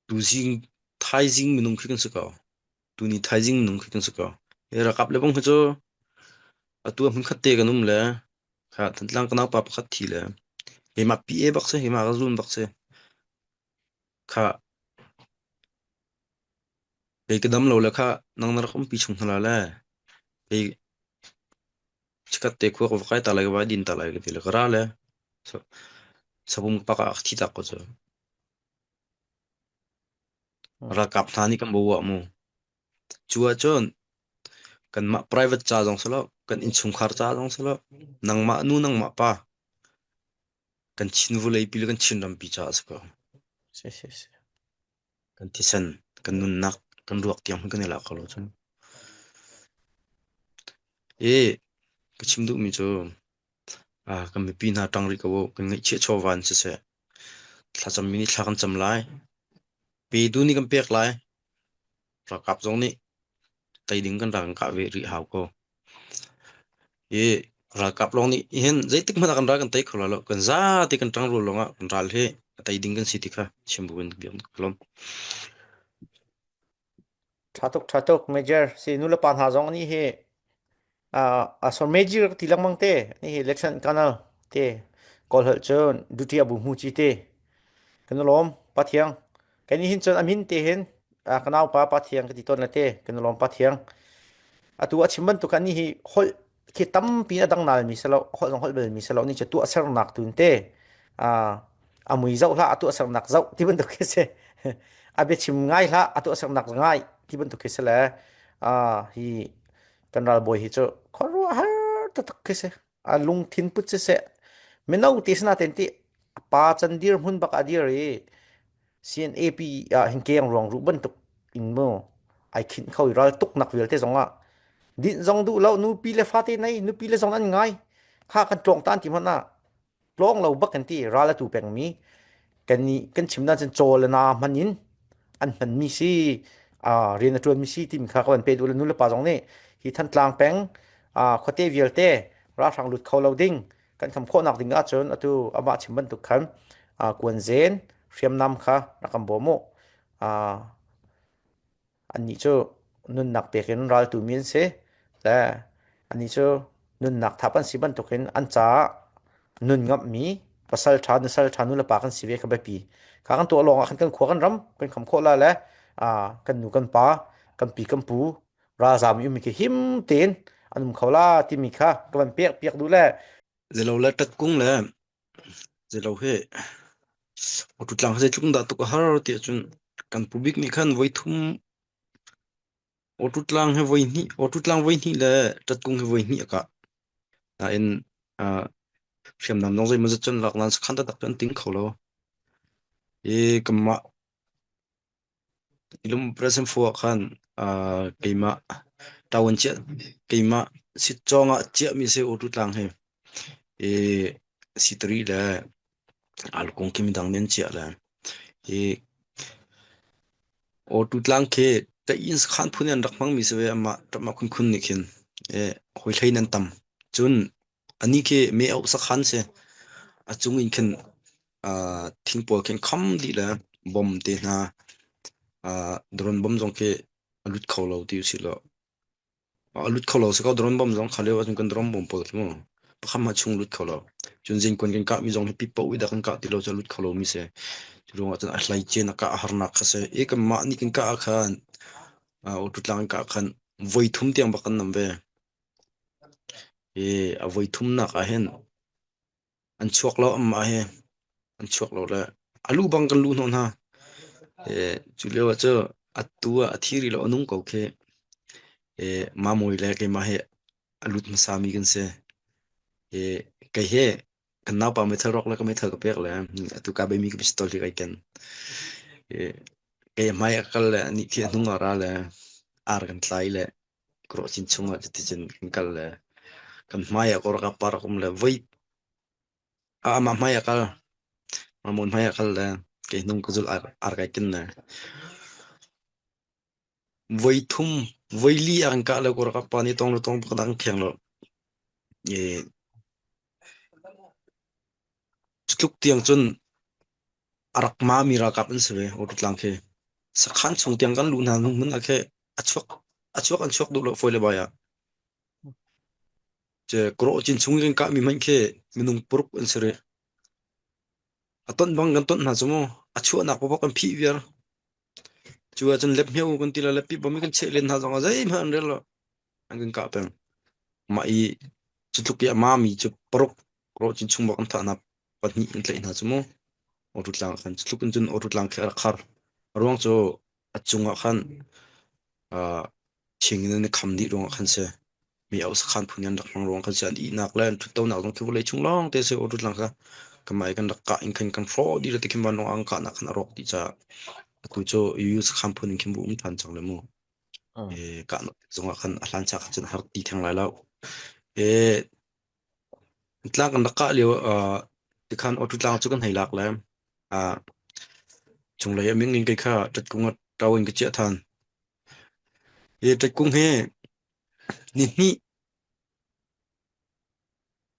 Tuzing thaizing minung khi kan si ko. Tuni thaizing minung khi kan si ko. Hi ralkap le bang hi cu atu ah hmunkhat te kan um le kha Thantlang ka naupa pakhat thi le keimah PA bak si, keimah ka zun bak si. Kha kei ka dam lo le kha nang na rak umpi chung hna la le kei chikat te khua ka va kai ta lai ka va din ta lai ka ti le ka ra le sabung pak ah ka thi tak ko cu. Ralkap hna nih kan bawah mu. Cu ahcun kanmah private ca zong si lo, kan innchungkhar ca zong si lo, nangmah nu nangmah pa kan Chin vawleipi le kan Chin rampi caah a si ko. Si si si. Kan thisen, kan nunnak, kan ruak tiang hmanh kan i lak kho lo cun. I ka chim duhmi cu ah kan mipi hna ṭang rih ko u, kan ngaihchiah chawva in siseh, thlacammi nih thla kan cam lai, petu nih kan pek lai, ralkap zong nih tei ding kan rak kan kah ve rih hau ko. I Ralkap lawng nih hin zeitik hmanh ah kan ral kan tei kho lai lo. Kan zate kan ṭangrual lawngah kan ral hi a tei ding kan si ti kha chim bu in bia ka lawm. Ṭha tuk ṭha tuk major si nu le pa hna zong nih hi a sor major ti lengmang te ni hi election kanal te kawl holh cun duty abu hmu chi te kan lawm pathiang kan hin cun amin te hin ka nau pa pathiang ka ti ton le te kan lawm pathiang atu a chim bantuk kan ni hi holh khi tampi a dang nal mi selo holh zong holh bel mi selo ni chu tuah sernak tun te a mui zoh hlah a tuah sernak zoh ti bantuk khi si a biachim ngai hlah a tuah sernak ngai ti bantuk khi si le hi kan ralbawi hi cu khuaruahhar taktak khi si a lungthin put si seh mino ti sina ten ti pa can dir hmun bak a dir i CNAP ah hin keng ruang ruh bantuk in mu ai khinh kho i ral tuk nak vialte zong ah dinh zong duh lo nupi le fate nei nupi le zong an ngai kha kan tlawng tan ti hmanh ah tlawng lo bak kan ti ral a tu pengmi kan nih kan chim dan cun chaw le na hman in an hmanmi si rian a ṭuanmi si timi kha ka van pe duh le nu le pa zong nih hi Thantlang peng khuate vialte ralhrang lut kho lo ding kan kham khawhnak ding ahcun atu amah chim bantuk khan kuanzen hriamnam kha rak kan bawm u Annih cu nunnak pek in raltu mi an si le annih cu nunnak thap an si bantukin an caah nun ngamhmi pasal ṭha nusal ṭha nulepa kan si ve kha biapi. Kha kan tuah lawngah khan kan khua kan ram kan kham khawh lai le kan nu kan pa kan pi kan pu ralzaam i ummi khi him tein an um kho la timi kha ka van pek piak duh le Zelo le ṭatkung le zelo hi Awtutlang hi zeitluk in dah tuk a har ti ahcun kan pu bik nih khan voithum awtutlang hi voihnih awtutlang voihnih le ṭatkung hi voihnih a kah. Nain uh, hriamnam zong zeimawzat cun lak nain sakhan taktak cu an ting kho lo. I kanmah Ilum present fu ah khan uh, keimah ṭawan chiah keimah sitcawng ah chiahmi si awtutlang hi i sitari le Alkung khi midang nih an chiah le hi Awtu tlang khi inn sakhan phun in an rak hmangmi si ve amah ṭamah khunkhun nih khin hawi hlei nan tam. Cun anih khi meh-auh sakhan si. A cung in khin thing pawl khin kham dih le bom te hna drone bom zong khi a lut kho lo ti usih law A lut kho lo si ko drone bomb zong kha lio ahcun kan drone bomb pawl khi mu pakhat hmanh chung lut kho lo. Cun zingkun kan kahmi zong hi pipo i dah kan kah ti lo cu a lut kho lomi si. Cu ruangah cun a hleice a kah a harnak kha si. I kanmah nih kan kah ah khan auto tlang kan kah khan voi thum tiang bak kan nam ve. I a voi thumnak ah hin An chuak lo anmah he an chuak lo le a lu bang kan lu hnawh hna. Cu lio ah cu atu ah a thi rih lo a nung ko khi. Mamawi le keimah hi a lut hmasa mi kan si. Kei hi kan naupa meithal rawk le ka meithal ka pek le atu ka beimi ka pistol hi kai ken. Kei a hmai a kal le anih khi a hnung ah ra le ar kan tlai le Kawhcin chungah cuticun kan kal le kan hmai ah kawlralkap pa rak um le voi amah hmai ah kal Mamon hmai ah kal le kei hnung ka zulh ar kai kin le voi thum voi li a kan kah le kawlralkap pa nih tong le tong pakhat a kan kheng lo i cutluk tiang cun a rak mami ralkap an si ve Awtutlang khi sakhan chung tiang kan luh hna hnu hmun ah khi a chuak a chuak an chuak duh lo fawi le bai ah ce kawh cin chung in kan kahmi hmanh khi minung paruk an si rih a tonh bang kan tonh hna cu mu a chuahnak paoh kan phih viar cu ahcun lep hmeu kan ti la lep pi bom kan cheh len hna zong ah zeihmanh an rel lo an kan kah peng mah i cu tluk i a mami cu paruk kawh cin chung bak an thah hna pahnih an tlaih hna cu mu Awtutlang ah khan cu tluk in cun awtutlang khi a rak khar a ruang cu a cungah khan uh, thing in an i kham dih ruangah khan si mi au sakhan phun an rak hmang ruang khan si an ihnak le an ṭhuttonak zong khi vawlei chung lawng te si awtutlang kha kamah i kan rak kah in khan kan hrawh dih le tikhin vanlawng an kahnak khan a rawk dih caah atu cu UU sakhan phun in khin bu um ṭhan cang le mu e kahnak zongah khan a hlan cha khan cun har ti theng lai lo e Tlang kan rak kah lio uh, tikhan auto tlang cu kan hei lak le uh, cunglei a ming in kei kha ṭatkung ah ṭo in ka chiah than. Hi ṭatkung hi ni hnih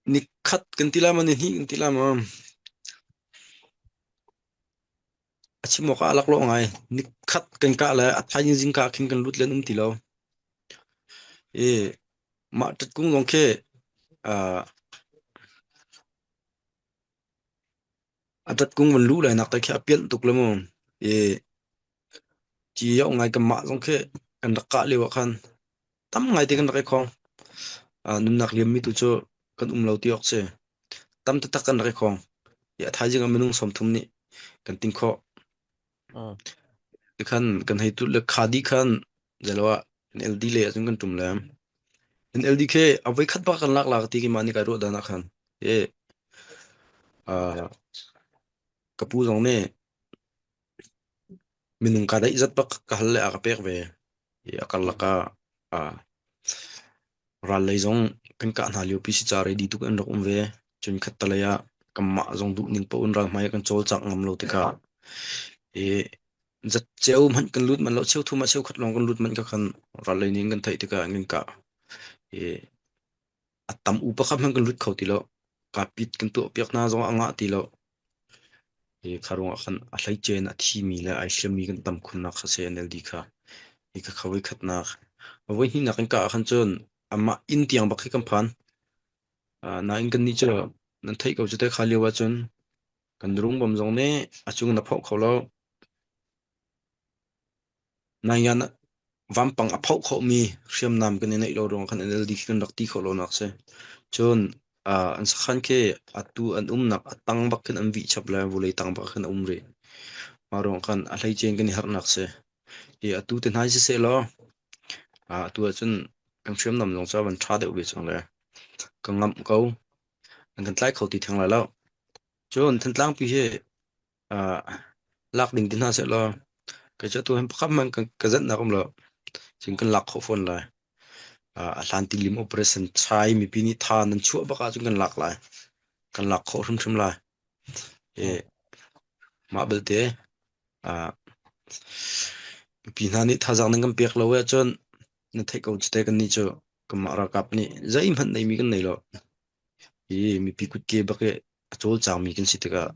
Nikhat kan ti lai maw, nihnih kan ti lai maw? A chim awk ah a laklawh ngai. Nikhat kan kah le a thaizing zingka ah khin kan lut len um ti lo. I mah ṭatkung zong khi uh, a ṭatkung van luh lai nak te khi a pianh tuk le mu. I ci yoh ngai kanmah zong khi kan rak kah lio ah khan tam ngaite kan rak i khong. Uh, nunnak liammi tu cu kan um lo ti awk si. Tam taktak kan rak i khong. I a thaizing ah minung 30 nih kan ting khawh. Mm. Tikhan kan hei tut le kha dih khan zeilo ah NLD le ahcun kan ṭum le. NLD khi a voi khat bak kan lak la ka ti keimah nih kai ruah dan ah khan. I uh, ka pu zong nih minung ka daih zat bak ka hal le a ka pek ve. I a karlak ah uh, ral lei zong kan kah hna lio pi si ca ready tuk an rak um ve. Cun khattelei ah kanmah zong duh ning paoh in ral hmai ah kan cawlcangh ngam lo tikah i zatceo hmanh kan lut manh lo cheu thum ah cheu khat lawng kan lut manh kha khan ral lei nih an kan theih tikah an kan kah. I a tam u pakhat hmanh kan lut kho ti lo. Kapit kan tuah piak hna zong a ngah ti lo. Hi kha ruangah khan a hleice in a thimi le ai hliammi kan tam khunnak kha si NLD kha. Hi kha kha voikhatnak. Voi hnihnak kan kah ah khan cun amah inn tiang bak khi kan phan. Uh, nain kannih cu nan theih ko cu te kha lio ahcun kan rungbam zong nih a cung na phoh kho lo. Nain vampang a phoh khawhmi hriamnam kan i neih lo ruangah khan NLD khi kan rak ti khawh lonak si. Cun uh, an sakhan khi atu an umnak a tang bak khin an vih chap le vulei tang bak khin a um rih. Mah ruang khan a hleice in kan i harhnak si. I atu te hna hi siseh law uh, atu ahcun kan hriamnam zong cu a van ṭha deuh ve cang le ka ngamh ko. An kan tlai kho ti theng lai lo. Cun Thantlang pi hi uh, lak ding ti hna seh law kei cu atu hin pakhat hmanh ka zenh um lo. Cun kan lak khawh fawn lai. Uh, a hlan tilim operation chai mipi nih tha nan chuah bak ahcun kan lak lai. Kan lak khawh hrimhrim lai. E, mah belte uh, mipi hna nih thazaang nan kan pek lo ahcun na theih ko cu te kan nih cu kanmah ralkap nih zeihmanh neimi kan nei lo. Hi mipi kutke bak i a cawlcangmi kan si tikah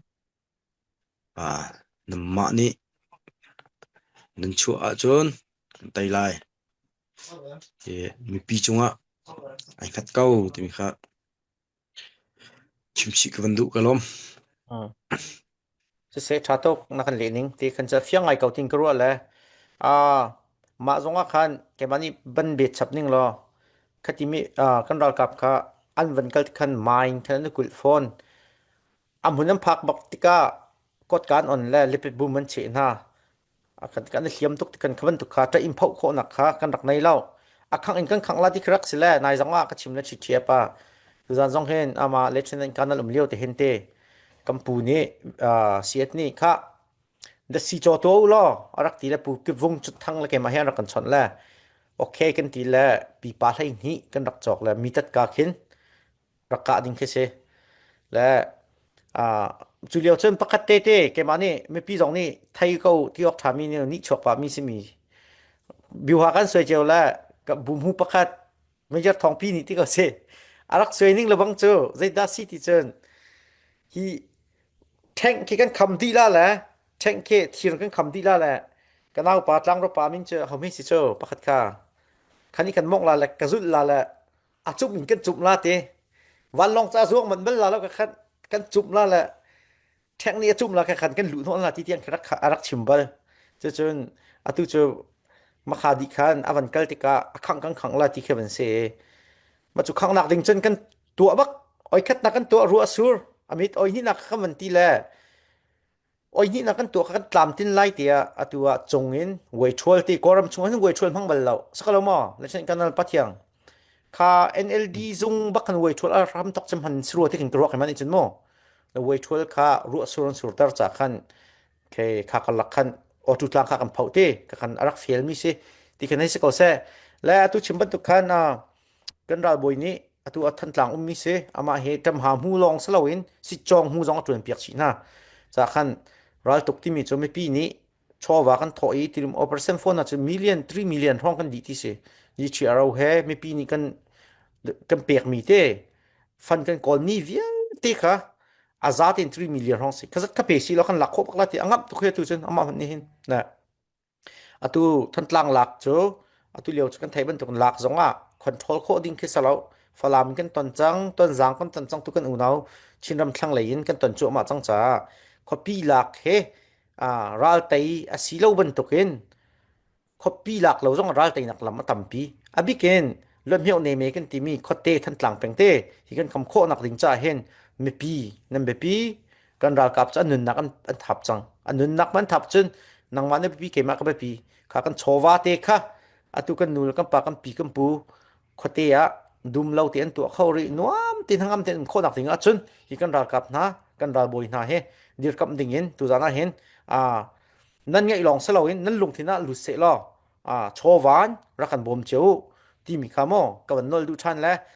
ah nanmah nih nan chuah ahcun kan tei lai. Hi mipi cungah ai hngat ko timi kha chimchih ka van duh ka lawm. Mm. Siseh ṭha tuk na kan leh ning ti kan ca fiang ngai ko tin ka ruah le ah mah zong ah khan keimah nih ban bet chap ning law khati mi kan ralkap kha an van kal khan mine khan an kulh fawn a hmun an phak bak tikah kotka an on le lipit bum an cheh hna kan kan i hliam tuk kan kha bantuk kha ṭah in phoh khawhnak kha kan rak nei lo a khangh in kan khangh la ti khi rak si le nai zong ah ka chim le ṭhi pa tuzan zong hin ama lieutenant colonel um lio te hin te kan pu nih siat nih kha da si chaw to law a rak ti le pu kivung cut thang le keimah hi an rak kan chawnh le okay kan ti le pipa hlei hnih kan rak cawk le mi tat ka khin rak kah ding khi si. Le uh, cu lio cun pakhat te te keimah nih mipi zong nih thei ko ti awk ṭhami nih nih chuak pah mi simi biuha kan suai cio le ka bumhu pakhat major thawngpi nih ti ko si a rak suai ning lebang cu zeidah si ti cun hi tank khi kan kham dih la le tank khi thir kan kham dih la le ka naupa tlangro pa min cu homi si cu pakhat kha khani kan mok la le ka zulh la le a cumh in kan cumh la ti vanlawng ca zuang man bal la lo ka khan kan cumh la le ṭheng nih a cumh la ka khan kan luh hnawh la ti tiang rak a rak chim bal cucun atu cu makha dih khan a van kal tikah a khang kan khang la ti khi van si ma cu khangnak ding cun kan tuah bak oi khat nak kan tuah ruah sur amit oi ni nak kan van ti le Oi hnihnak kan tuah kha kan tlamtlin lai tiah atu ah cung in vuaiṭhual ti Kawlram chung hin vuaiṭhual hmang bal lo. Sakalo maw? Lesen kanal pathiang. Kha NLD zung bak kan vuaiṭhual a ram tok cem han sirua ti kin ka ruak man icun mu. Na vuaiṭhual kha ruah sur an surter cha khan ke kha kalak khan auto tlang kha kan phau ti ka kan arak fail mi si ti kan hei si ko se. Le atu chim bantuk khan kan ralbawi nih atu a Thantlang ummi si amah hi ṭamha hmu lawng si loin sitcawng hmu zong a ṭuan piak chih hna. Ca khan raltuk timi cu mipi nih chawva kan thawh i tilim operation phone ah cu million 3 million hrawng kan dih ti si. GTRO he mipi nih kan kan pekmi te. Fund kan kawl mi vialte kha a za tein 3 million hrawng si. Khazat kha pe si lo kan lak khawh bak la ti a ngamh tuk hi atu cun amah hmanh nih hin. Na atu Thantlang lak cu atu lio cu kan theih bantuk in lak zong ah control khawh ding khi si lo. Falam kan ton cang, Tonzang kan ton cang tu kan unau Chinram thlanglei in kan ton cuahmah cang caah khuapi lak he ral tei a si lo bantukin khuapi lak lo zong ral teinak lam a tampi. A bikin luanhmioh neme kan timi khuate Thantlang pengte hi kan kham khawhnak ding caah hin mipi nan biapi kan ralkap cu an nunnak an, an thap cang. An nunnak man thap cun nangmah na biapi keimah ka biapi kha kan chawva te kha atu kan nu le kan pa kan pi kan pu khuate ah dum lo te an tuah kho rih nuam te hnangam te um khawhnak ding ahcun hi kan ralkap hna kan ralbawi hna he dirkamh ding in tuzan ah hin nan ngaih lawng si loin nan lungthin ah lut seh law chawvan rak kan bawm cio u timi kha maw ka van nawl duh ṭhan le.